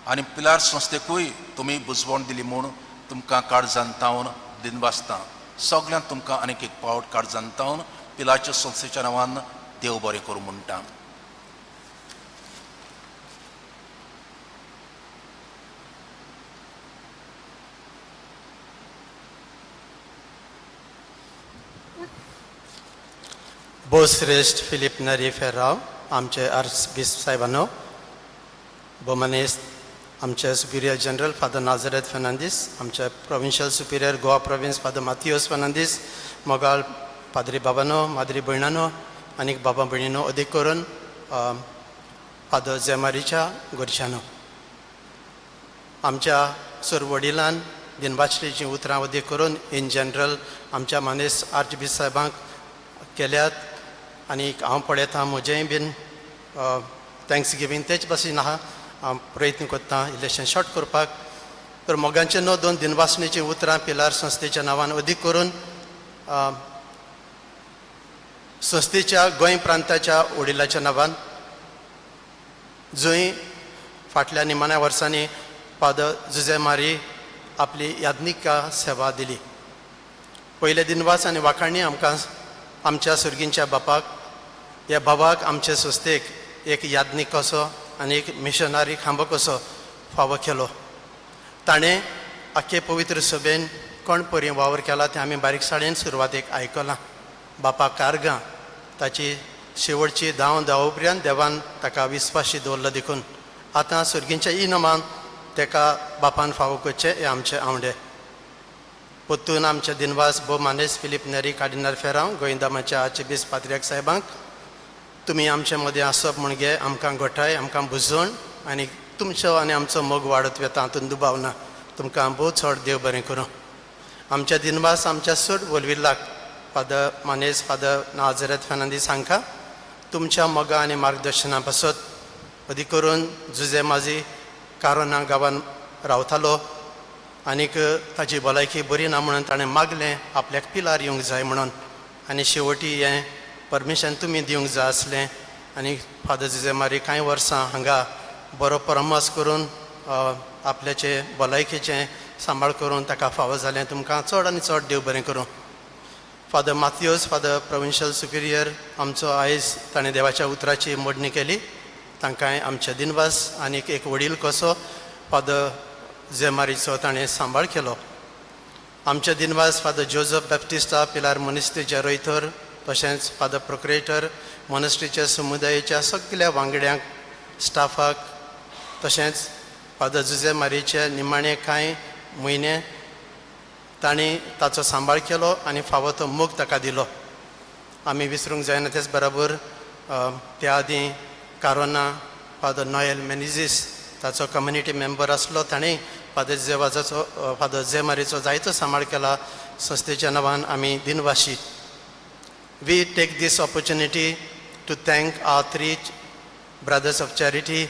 आनी पिलार संस्थेकूय तुमी बुजवण दिली म्हूण तुमकां काळजान तावन दिनवासता. सगल्यांक तुमकां आनीक एक पावट काळजान तावन पिलारच्या संस्थेच्या नांवान देव बरें करूं म्हणटा.
भोवश्रेश्ठ फिलीप नरी फेर्राव आमचे आर्चबिस्प साहेबानो, भोवमानेस्त आमचे Superior general father Nazareth Fernandes, आमचे provincial superior Goa province father Matheus Fernandes, मोगाळ पाद्री बाबानो, माद्री भयणानो आनीक बाबा भयणीनो, अदीक करून फादर जेमारीच्या घरच्यानो, आमच्या सर वडिलान दिनवासणेचीं उतरां अदीक करून इन जनरल आमच्या मानेस्त आर्चबिस्प साहेबांक केल्यात. आनी हांव पळयतां म्हजेंय बीन thanks giving तेच भाशेन आहा. हांव प्रयत्न करता इल्लेशें शॉर्ट करपाक. तर मोगांचे न्हू दोन दिनवासणेचीं उतरां पिलार संस्थेच्या नांवान अदीक करून संस्थेच्या गोंय प्रांताच्या वडिलाच्या नांवान, जंय फाटल्या निमाण्या वर्सांनी फादर जुजे मारी आपली याज्ञिका सेवा दिली. पयले दिनवास आनी वाखाणी आमकां आमच्या सुर्गींच्या बापाक, ह्या बाबाक आमचे संस्थेक एक याज्ञीक कसो आनी एक मिशनरी खांबो कसो फावो केलो. ताणें आख्खे पवित्र सभेन कोण परी वावर केला तें आमी बारीकसाणेन सुरवातेक आयकलां. बापा कारगां ताची शेवटची धांव धांव उपरांत देवान ताका विस्वाशी दवरलो, देखून आतां सुर्गींच्या इनामान ताका बापान फावो करचें हें आमचें आवडे. पोत्तून आमचे दिनवास भोव मानेस्त फिलीप नेरी कार्डिनाल फेरांव गोंयदामाच्या आर्चबिस्प पात्र्याक साहेबांक, तुमी आमचे मदें आसप म्हणजे आमकां गोठाय, आमकां बुजवण आनी तुमचो आनी आमचो मोग वाडत वता हातूंत दुबाव ना. तुमकां भोव चड देव बरें करूं. आमच्या दिनवास आमच्या चड वलविल्लाक फादर मानेस्त फादर नाजरेत फेर्नांदीस हांकां तुमच्या मोगा आनी मार्गदर्शना पासत, अदीक करून जुजे माजी कारोना गांवान रावतालो आनीक ताजी भलायकी बरी ना म्हणून ताणें मागलें आपल्याक पिलार येवंक जाय म्हणून. आनी शेवटी हें परमिशन तुमी दिवंक जाय आसलें. आनी फादर जुजे मारी कांय वर्सां हांगा बरो परामर्स करून आपल्याचे भलायकेचें सांबाळ करून ताका फावो जालें. तुमकां चड आनी चड देव बरें करूं. Father Matthews, father provincial superior आमचो, आयज ताणें देवाच्या उतराची मोडणी केली. तांकांय आमचे दिनवास. आनीक एक वडील कसो फादर जेमारीचो ताणें सांबाळ केलो. आमचे दिनवास फादर जोजफ बॅप्टिस्टा, पिलार मोनिस्ट्रीचे रोयथर, तशेंच फादर प्रोक्रेटर, मोनिस्ट्रीच्या समुदायेच्या सगल्या वांगड्यांक, स्टाफाक, तशेंच फादर जुजे मारीचे निमाणे कांय म्हयने तांणी ताचो सांबाळ केलो आनी फावो तो मोग ताका दिलो. आमी विसरूंक जायना. तेच बराबर त्या आदीं कारोना फादर नोएल मेनिजीस ताचो कम्युनिटी मेंबर आसलो. ताणें फादर जेवाजाचो, फादर जेमारीचो जायतो सांबाळ केला. संस्थेच्या नांवान आमी दिनवाशी. We take this opportunity to thank our three Brothers of Charity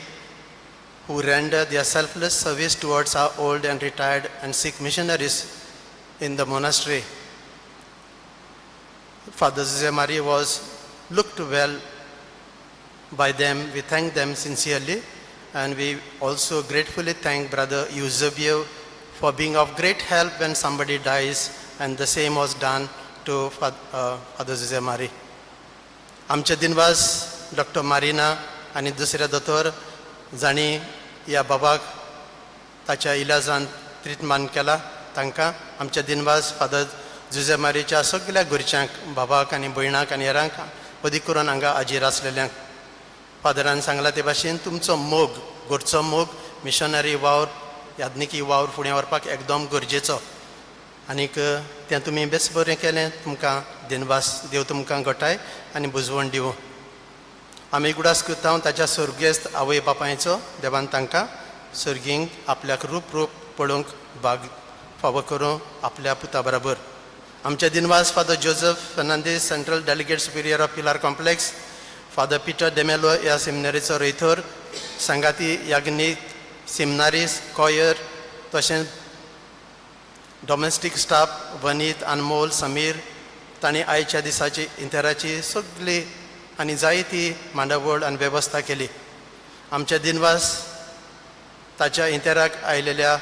who render their selfless service towards our old and retired and sick missionaries in the monastery. Father Jose was looked well by them. We thank them sincerely, and we also gratefully thank Brother Eusebio for being of great help when somebody dies, and the same was done to Father Jose Mari. आमचे दिनवास doctor मारिना आनी दुसरे दोतोर जांणी ह्या बाबाक ताच्या इलाजान ट्रिटमेंट केला, तांकां आमचे दिनवास. फादर जुजे मारीच्या सगल्या घरच्यांक, बाबाक आनी भयणाक आनी हेरांक, अदीक करून हांगा हाजीर आसलेल्यांक. फादरान सांगला ते भाशेन तुमचो मोग, घरचो मोग मिशनरी वावर, याज्ञिकी वावर फुडें व्हरपाक एकदम गरजेचो. आनीक तें तुमी बेस बरें केलें. तुमकां दिनवास. देव तुमकां घटाय आनी बुजवण दिवं. आमी उगडास करता ताच्या सर्गेस्त आवय बापायचो. देवान तांकां सर्गींक आपल्याक रूप रूप पळोवंक भाग फावो करूं आपल्या पुता बराबर. आमचे दिनवास father Joseph Fernandes, central delegate superior of Pilar complex, father Peter D'Mello, ह्या सेमिनरीचो रयथोर, सांगाती याज्ञीक, सेमिनारीस, कॉयर, तशेंच डॉमेस्टीक स्टाफ वनीत, अनमोल, समीर. तांणी आयच्या दिसाची इंतेराची सगळी आनी जायती मांडावळ आनी वेवस्था केली. आमचे दिनवास ताच्या इंतेराक आयलेल्या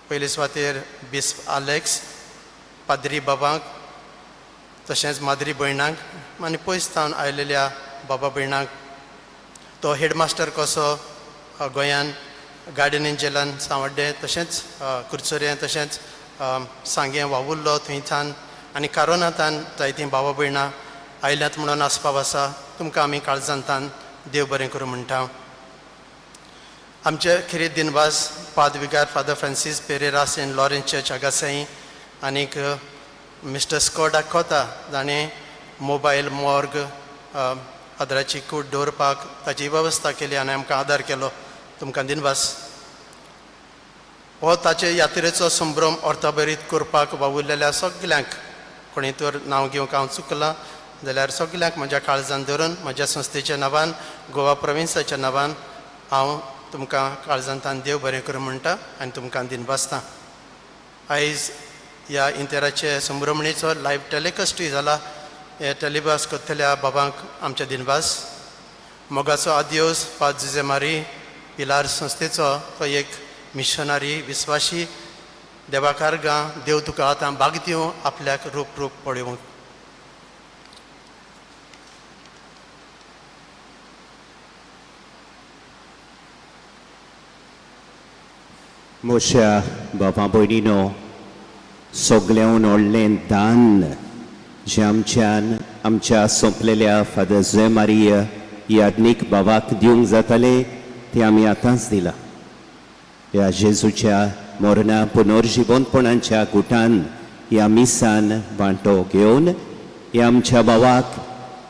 पयले सुवातेर बिस्प आलेक्स, पाद्री बाबांक, तशेंच माद्री भयणांक आनी पयस सावन आयलेल्या बाबा भयणांक. तो हेडमास्टर कसो गोंयान गार्डियन एंजलान सांवड्डें, तशेंच कुरचुरें, तशेंच सांगें वावुरलो. थंयच्यान आनी कारोनातान जायतीं बाबा भयणां आयल्यात म्हणून आसपाव आसा. तुमकां आमी काळजांतान देव बरें करूं म्हणटा. आमचे खेरीत दिनवास पाद विगार father Francis Pereira, Saint Lawrence church, Agassaim, आनीक मिस्टर स्कॉडा कोता, जाणें मोबायल मॉर्ग, फादराची कूड दवरपाक ताची वेवस्था केली आनी आमकां आदार केलो. तुमकां दिनवास. हो ताचे यात्रेचो संभ्रम अर्थभरीत करपाक वावुरलेल्या सगल्यांक, कोणी तर नांव घेवंक हांव चुकलां जाल्यार, सगल्यांक म्हज्या काळजान धरून म्हज्या संस्थेच्या नांवान, गोवा प्रोविन्साच्या नांवान हांव तुमकां काळजांतान देव बरें करूं म्हणटा आनी तुमकां दिनवासता. आयज ह्या इंतेराचे संभ्रमणेचो लायव टेलिकास्टूय जाला. हे टेलिकास्ट करतल्या बाबांक आमचे दिनवास. मोगाचो आद्योस पाद जुजे मारी, पिलार संस्थेचो तो एक मिशनरी विस्वाशी देवाकारगां. देव तुका आतां भाग दिवं आपल्याक रूप रूप पळोवंक.
मोश्या बाबा भयणीनो, सगळ्यान व्हडलें दान जें आमच्यान आमच्या सोंपलेल्या फादर जे मारिया याज्ञीक बाबाक दिवंक जातालें, तें आमी आतांच दिलां. ह्या जेजूच्या मरणा पुनर्जिवंतपणाच्या गुटान, ह्या मिसान वांटो घेवन, ह्या आमच्या भावाक,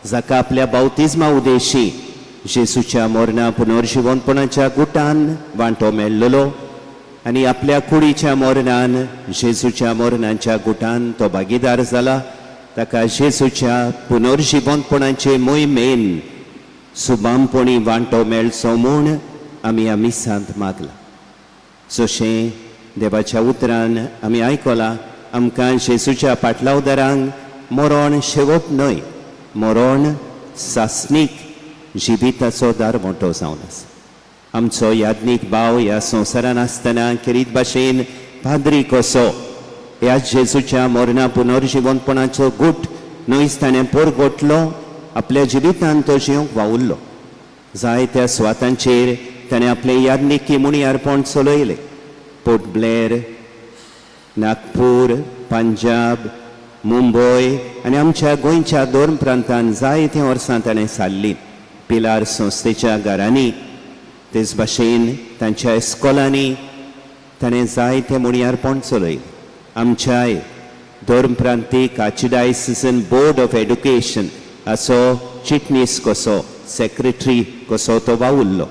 जाका आपल्या बावतिज्मा उदेशी जेजूच्या मरणा पुनर्जिवंतपणाच्या गुटान वांटो मेळ्ळलो आनी आपल्या कुडीच्या मरणान जेजूच्या मरणाच्या गुटान तो भागीदार जाला, ताका जेजूच्या पुनर्जिवंतपणाचे मोहिमेन सुबामपणी वांटो मेळचो म्हूण आमी ह्या मिसांत मागला. जशें देवाच्या उतरान आमी आयकलां, आमकां जेजूच्या पाटलावदारांक मरण शेवट न्हय, मरण सासणीक जिविताचो दारवंटो जावन आसा. आमचो याज्ञीक भाव ह्या संवसारान आसतना खेरीत भाशेन पाद्री कसो ह्याच जेजूच्या मरणा पुनर्जिवंतपणाचो गूट न्हयच ताणें परगटलो, आपल्या जिवितान तो जियेवंक वावुरलो. जायत्या सुवातांचेर ताणें आपलें याज्ञिकी मुणयारपण चलयलें. पोर्ट ब्लेर, नागपूर, पंजाब, मुंबय आनी आमच्या गोंयच्या धर्म प्रांतान जायतीं वर्सां ताणें सारलीं. पिलार संस्थेच्या घरांनी, तेच भाशेन तांच्या इस्कोलांनी ताणें जायतें मुणयारपण चलयलें. आमच्याय धर्म प्रांतीक आर्चडायसिसन बोर्ड ऑफ एडुकेशन हाचो चिटणीस कसो, सेक्रेटरी कसो तो वावुरलो.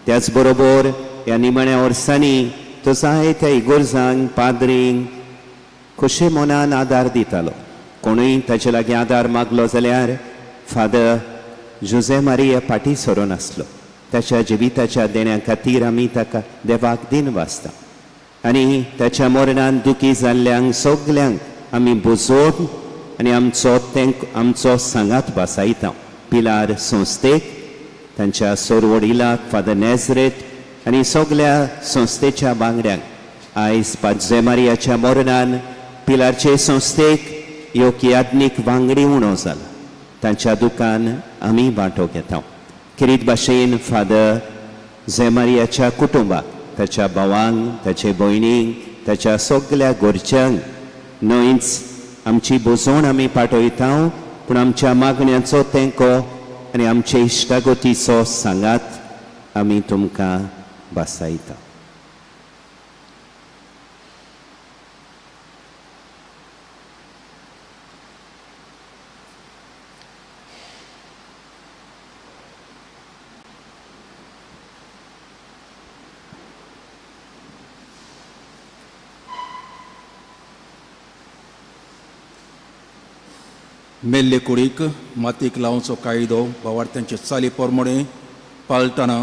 त्याच बरोबर ह्या निमाण्या वर्सांनी तो जायत्या इगोर्जांक, पाद्रींक खोशे मनान आदार दितालो. कोणूय ताचे लागीं आदार मागलो जाल्यार फादर जुजे मारिया फाटीं सरून आसलो. ताच्या जिविताच्या देण्या खातीर आमी ताका देवाक दिन वाचता आनी ताच्या मरणान दुखी जाल्ल्यांक सगल्यांक आमी बुजोवन आनी आमचो तेंक, आमचो सांगात भासायता. पिलार संस्थेक, तांच्या सोरवडिलाक फादर नॅजरेट आनी सगल्या संस्थेच्या वांगड्यांक आयज पाद्जे मारियाच्या मरणान पिलारचे संस्थेक एक याज्ञीक वांगडी उणो जाला. तांच्या दुकान आमी वांटो घेता. खेरीत भाशेन फादर झेमारियाच्या कुटुंबाक, ताच्या भावांक, ताचे भयणींक, ताच्या सगल्या घरच्यांक न्हयच आमची बुजवण आमी पाठयता, पूण आमच्या मागण्याचो तेंको आनी आमचे इश्टागतीचो सांगात आमी तुमकां भासायता.
मेल्ले कुडीक मातीक लावचो कायदो भावार्थ्यांचे चाली पोरमोणे पाळटना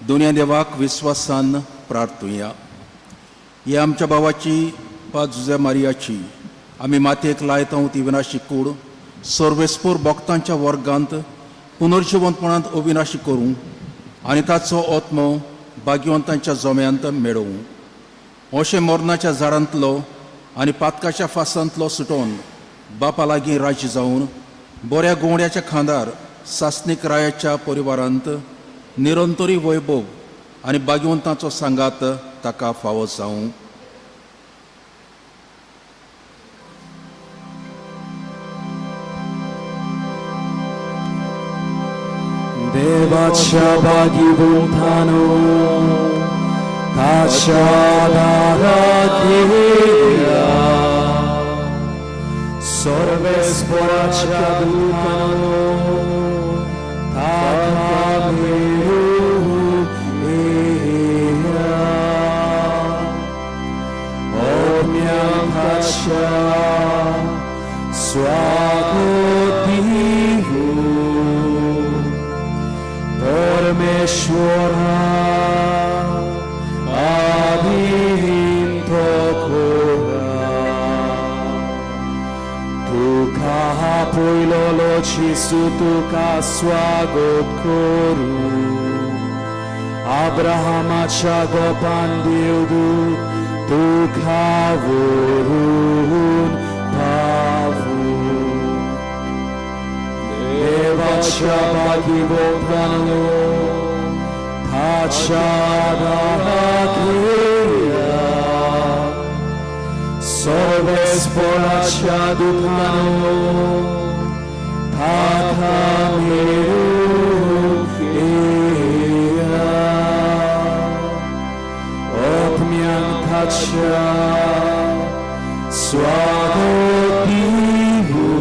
दुनिया देवाक विस्वासान प्रार्थुया. ह्या आमच्या भावाची पाजुजे मारियाची आमी मातयेक लायता ती विनाशी कूड सर्वेस्पूर भक्तांच्या वर्गांत पुनर्जिवंतपणांत अविनाशी करूं आनी ताचो आत्मो भाग्यवंतांच्या जम्यांत मेळोवं. अशें मरणाच्या झाडांतलो आनी पातकाच्या फासांतलो सुटोवन बापा लागीं राज्य जावन बऱ्या गोवड्याच्या खांदार सासणीक रायाच्या परिवारांत निरंतरी वैभव आनी भाग्यवंतांचो सांगात ताका फावो जावं.
देवाच्या भाग्यवंतानो ताच्या दाराक येया, सर्वेस्पराच्या दुतानो ताका मेळूं येया. ओम्यांक ताच्या स्वागत दिवूं परमेश्वरा आदिंतो कोरा. तुका पयलोलो जेजू तुका स्वागत करूं. अब्राहमाच्या गोपान देवदूत तुका व्हरून पावूं. देवाच्या भाग्यवंतानो ताच्या दाराक येया, सर्वेस्पराच्या दुतानो ताका मेळूं येया. आत्म्यांक ताच्या स्वागत दिवूं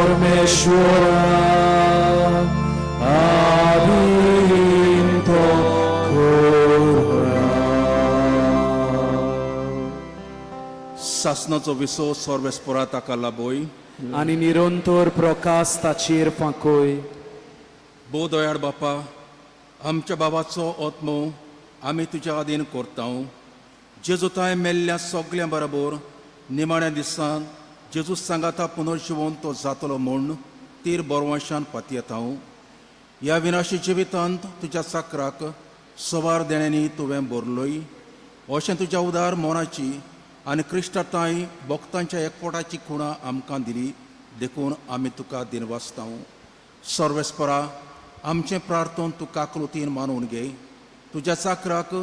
परमेश्वरा आदिंतो कोरा.
सासणाचो विसो सर्वेस्परा ताका लाबोय
आनी निरंतर प्रकाश ताचेर फांकोय.
भोव दयाळ बापा, आमच्या बाबाचो आत्मो आमी तुज्या आदीन करता. जेजू तांय मेल्ल्या सगळ्यां बरोबर निमाण्या दिसान जेजू सांगाता पुनर्जिवन तो जातलो म्हूण तीर बरवांशान पातयेता. ह्या विनाशी जिवितांत तुज्या चाकराक सवार देण्यांनी तुवें भरलोय अशें तुज्या उदार मनाची आनी क्रिश्ता तांय भक्तांच्या एकपोटाची खुणां आमकां दिली देखून आमी तुका दिनवासता. सर्वेस्परा आमचें प्रार्थन तूं काकलुतीन मानून घे. तुज्या चाकराक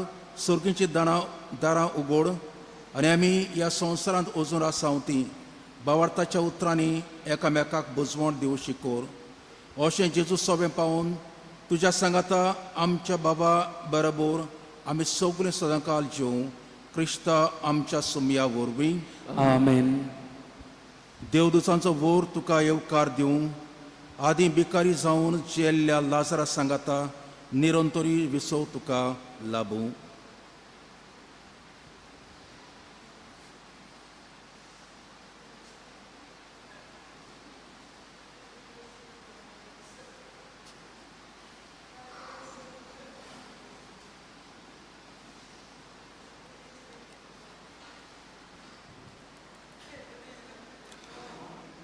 सर्गीची दारां उगोड आनी आमी ह्या संवसारांत अजून आसा ती बावार्थाच्या उतरांनी एकामेकाक बुजवण दिवं शिकोर. अशें जेजू सोबें पावून तुज्या सांगाता आमच्या बाबा बरोबर आमी सगळीं सदांकाल जेवं क्रिस्ता आमच्या सुमया वरवीं.
आमेन.
देवदुतांचो वोर तुका येवकार दिवं. आदीं भिकारी जावन जेल्ल्या लाजरा सांगाता निरंतरी विसव तुका लाबूं.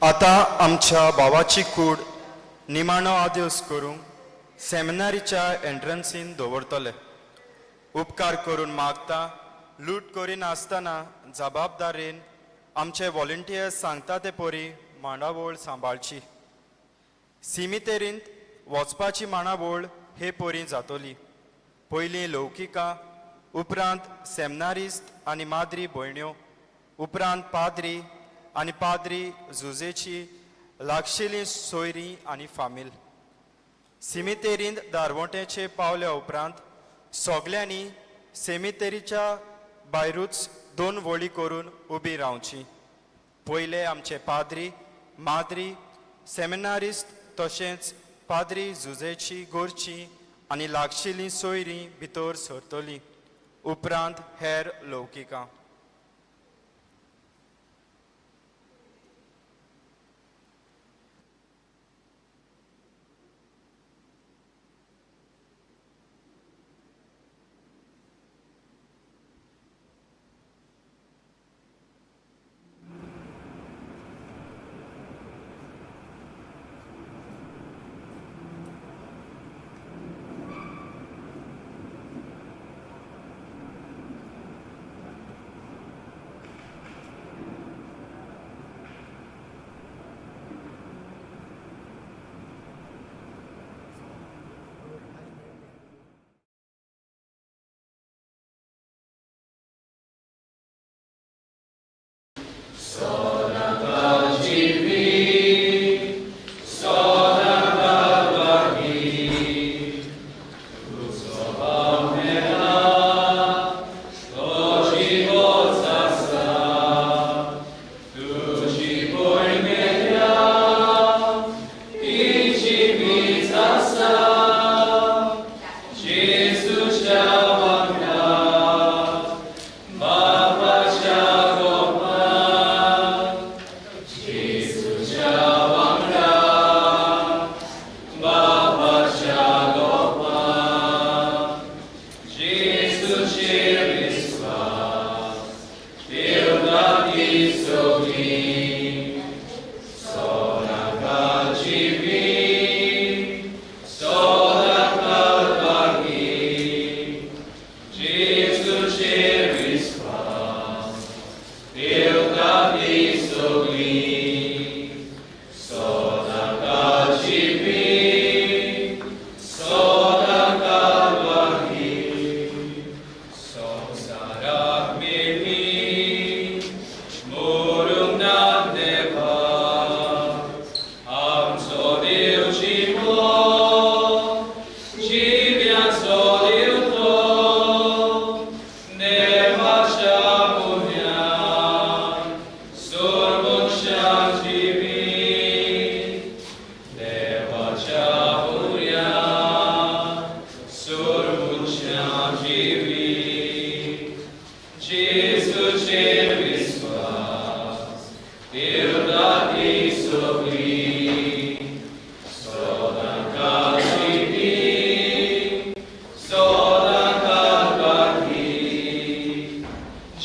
आतां आमच्या भावाची कूड निमाणो आदेस करूंक सेमिनारीच्या एंट्रन्सीन दवरतले. उपकार करून मागता लूट करिनासतना जबाबदारेन आमचे व्हॉलंटियर्स सांगता ते परी मांडावळ सांबाळची. सिमितेरींत वचपाची मांडावळ हे परी जातली. पयलीं लौकिका, उपरांत सेमिनारिस्त आनी माद्री भयण्यो, उपरांत पाद्री आनी पाद्री जुजेची लागशिल्लीं सोयरीं आनी फामील. सिमितेरींत दारवंट्याचे पावल्या उपरांत सगल्यांनी सेमितेरीच्या भायरूच दोन वळी करून उबी रावची. पयले आमचे पाद्री, माद्री, सेमिनारिस्त तशेंच पाद्री जुजेची गोरची आनी लागशिल्लीं सोयरीं भितर सरतलीं. उपरांत हेर लौकिकां.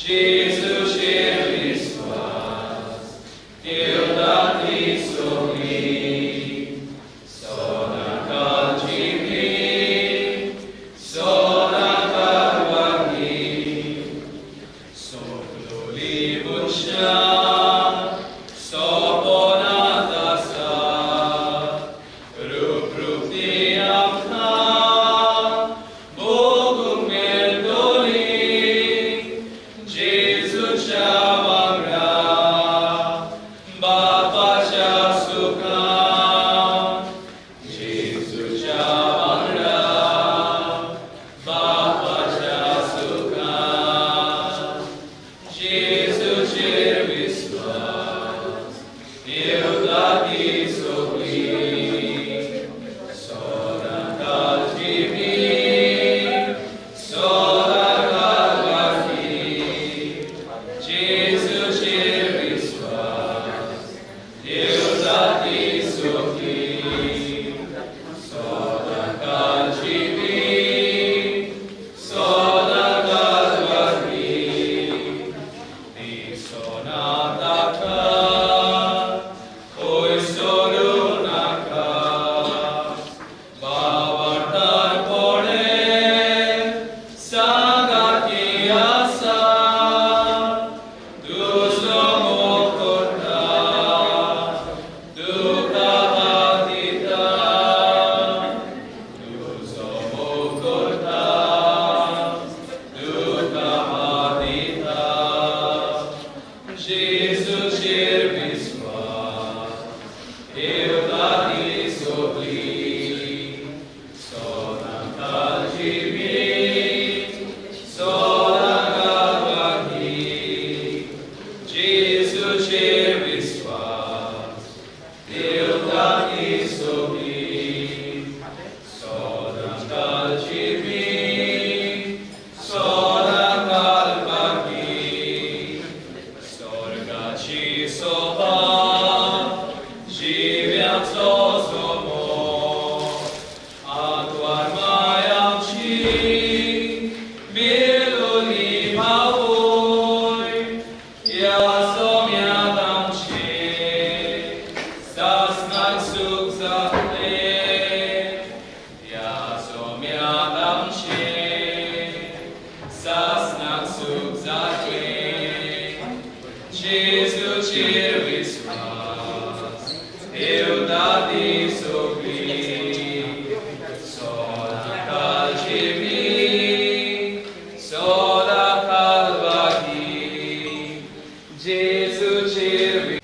जेजूचेर विस्वास देवता ती सगळी सदांकाळ जिवी सदांकाळ वागी सगलोली मनशां सपनांत आसा रूप रूप ती आमकां भोगूंक मेळटली जेजूच्या वांगडा बापाच्या सुखान जेजूच्या वांगडा बापाच्या सुखान जेजूचेर विस्वास देवता ती सगळी सदांकाळ जिवी सदांकाळ वागी जेजूचेर विस्वास देवता ती सगळी सदांकाळ जिवी सदांकाळ वागी दिसना ताका खंय सोडूं नाका बाबाटार पडे सांगाती आसा तुजो मोग करता तुका हात दिता तुजो मोग करता तुका हात दिता जेजूचेर विस्वास देवता ती सगळी सदांकाळ जिवी सदांकाळ वागी जेजूचेर विस्वास देवता ती सगळी सदांकाळ जिवी सदांकाळ वागी स्वर्गाची सोबा जिव्याचो जोमो आत्वार मायाची मेलोली भावोय ह्या सोम्यांत आमचे सासणाक सूख जातलें ह्या सोम्यांत आमचे सासणाक सूख जातलें जेजूचेर विस्वास देवता ती सगळी सदांकाळ जिवी सदांकाळ वागी जेजूचेर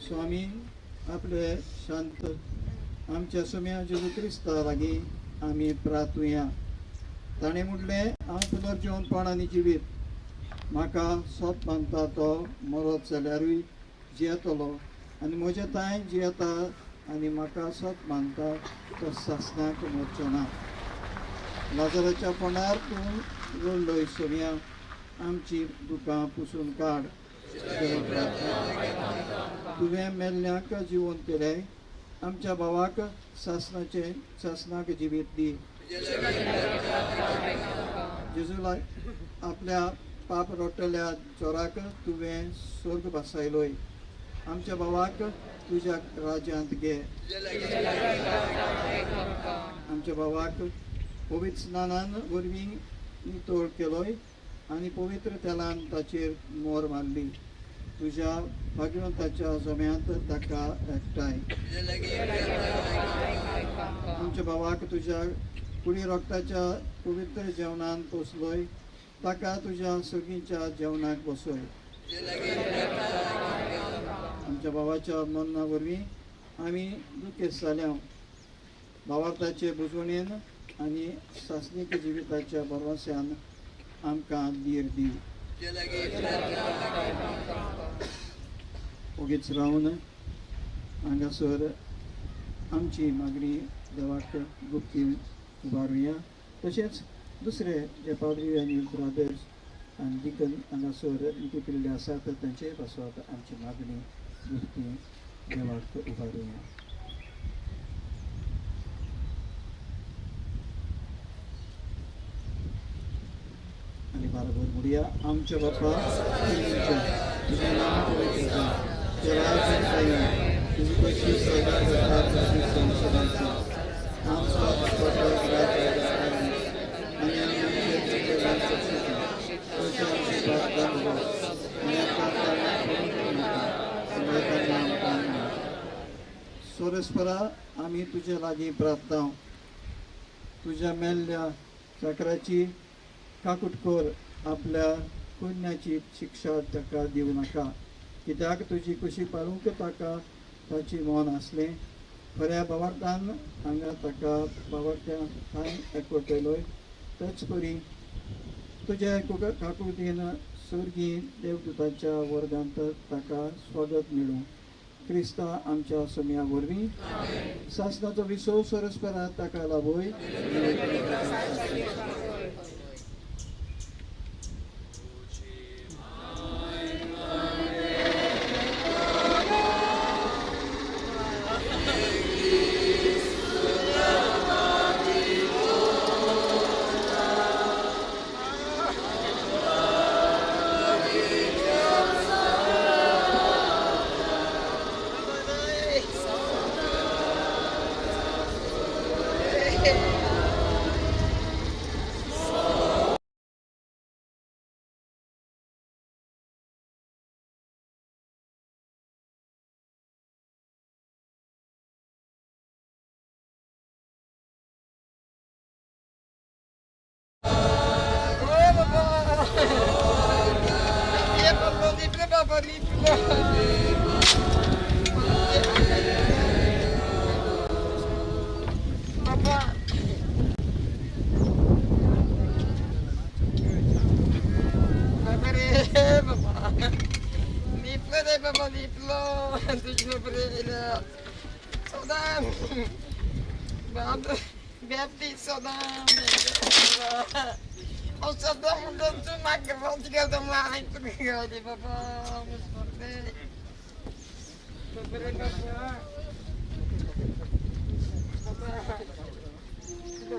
स्वामी आपले शांत आमच्या सोम्या जेजू क्रिस्ता लागीं आमी प्रार्थुया. ताणें म्हटलें, हांव पुनर्जिवनपण आनी जिवीत, म्हाका सोप मानता तो मरत जाल्यारूय जियेतलो आनी म्हजें तांय जियेता आनी म्हाका सोप मानता तो सासणाक मरचो ना. लाजराच्या फोंडार तूं रडलोय सोम्या, आमची दुकां पुसून काड. तुवें मेल्ल्यांक जिवन केलें, आमच्या भावाक सासणाचें सासणाक जिवीत दी. जेजूला आपल्या पाप रोटल्या चोराक तुवें स्वर्ग बसायलोय, आमच्या भावाक तुज्या राज्यांत घे. आमच्या भावाक पवित्र स्नानान वरवीं नितळ केलोय आनी पवित्र तेलान ताचेर मोर मारली. तुज्या भाग्यवंताच्या जम्यांत ताका एकठांय. आमच्या भावाक तुज्या कुडी रोगताच्या पवित्र जेवणान पोसलोय, ताका तुज्या सगळींच्या जेवणाक बसय. आमच्या भावाच्या मरणा वरवीं आमी दुखेस्त जाल्या. भावार्थाचे बुजवणेन आनी सासणीक जिविताच्या भरवंस्यान आमकां धीर दी. ओगीच रावन हांगासर आमची मागणी देवाक गुप्ती उबारुया. तशेंच दुसरे जे पाद्री आनी ब्रादर्स आनी डिकन हांगासर निती पिल्ले आसात तांचेय पासत आमची मागणी गुप्ती देवाक उबारुया. आनी बाराबर म्हणया, आमच्या बापा तुजें नांव पवित्र जावं, तुजें राज्य येवं, तुजी कशी सदां जाता तशी संवसारांत जावं. आमचो दिसपट्टो ग्रास आनी आमी आमचे चुकले सोंशिता तशें आमची प्रार्थना कर आनी आमकां करूंक नाका संवसारांत आमकां ना. सोरेस्परा आमी तुजे लागीं प्रार्थना, तुज्या मेल्ल्या चाकराची काकूट कर, आपल्या पुण्याची शिक्षा ताका दिवं नाका, कित्याक तुजी कुशी पाळूंक ताका ताची मन आसलें. खऱ्या भावार्थान हांगा ताका भावार्थ्या ठांय एकवटयलोय, तेच परी तुज्या काकुळटीन सर्गी देवदूतांच्या वर्गांत ताका स्वागत मेळूं. क्रिस्ता आमच्या सोम्या वरवीं सासणाचो विसव सरस्परा ताका लाभोय.
बाबा लिपलो. बाबा बाबा रे बाबा लिपलो रे बाबा लिपलो तुझे बरे सदाम बाब बेबी सदाम हांव सदां म्हणटा तूं म्हाका गेलो ल्हान तुका गावली बाबा बाबा रे बाबा बाबा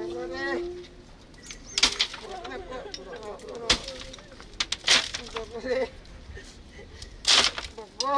बाबा रे बाबा रे बाबा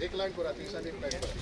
एक लाइन करा, तीन एक लाइन करा.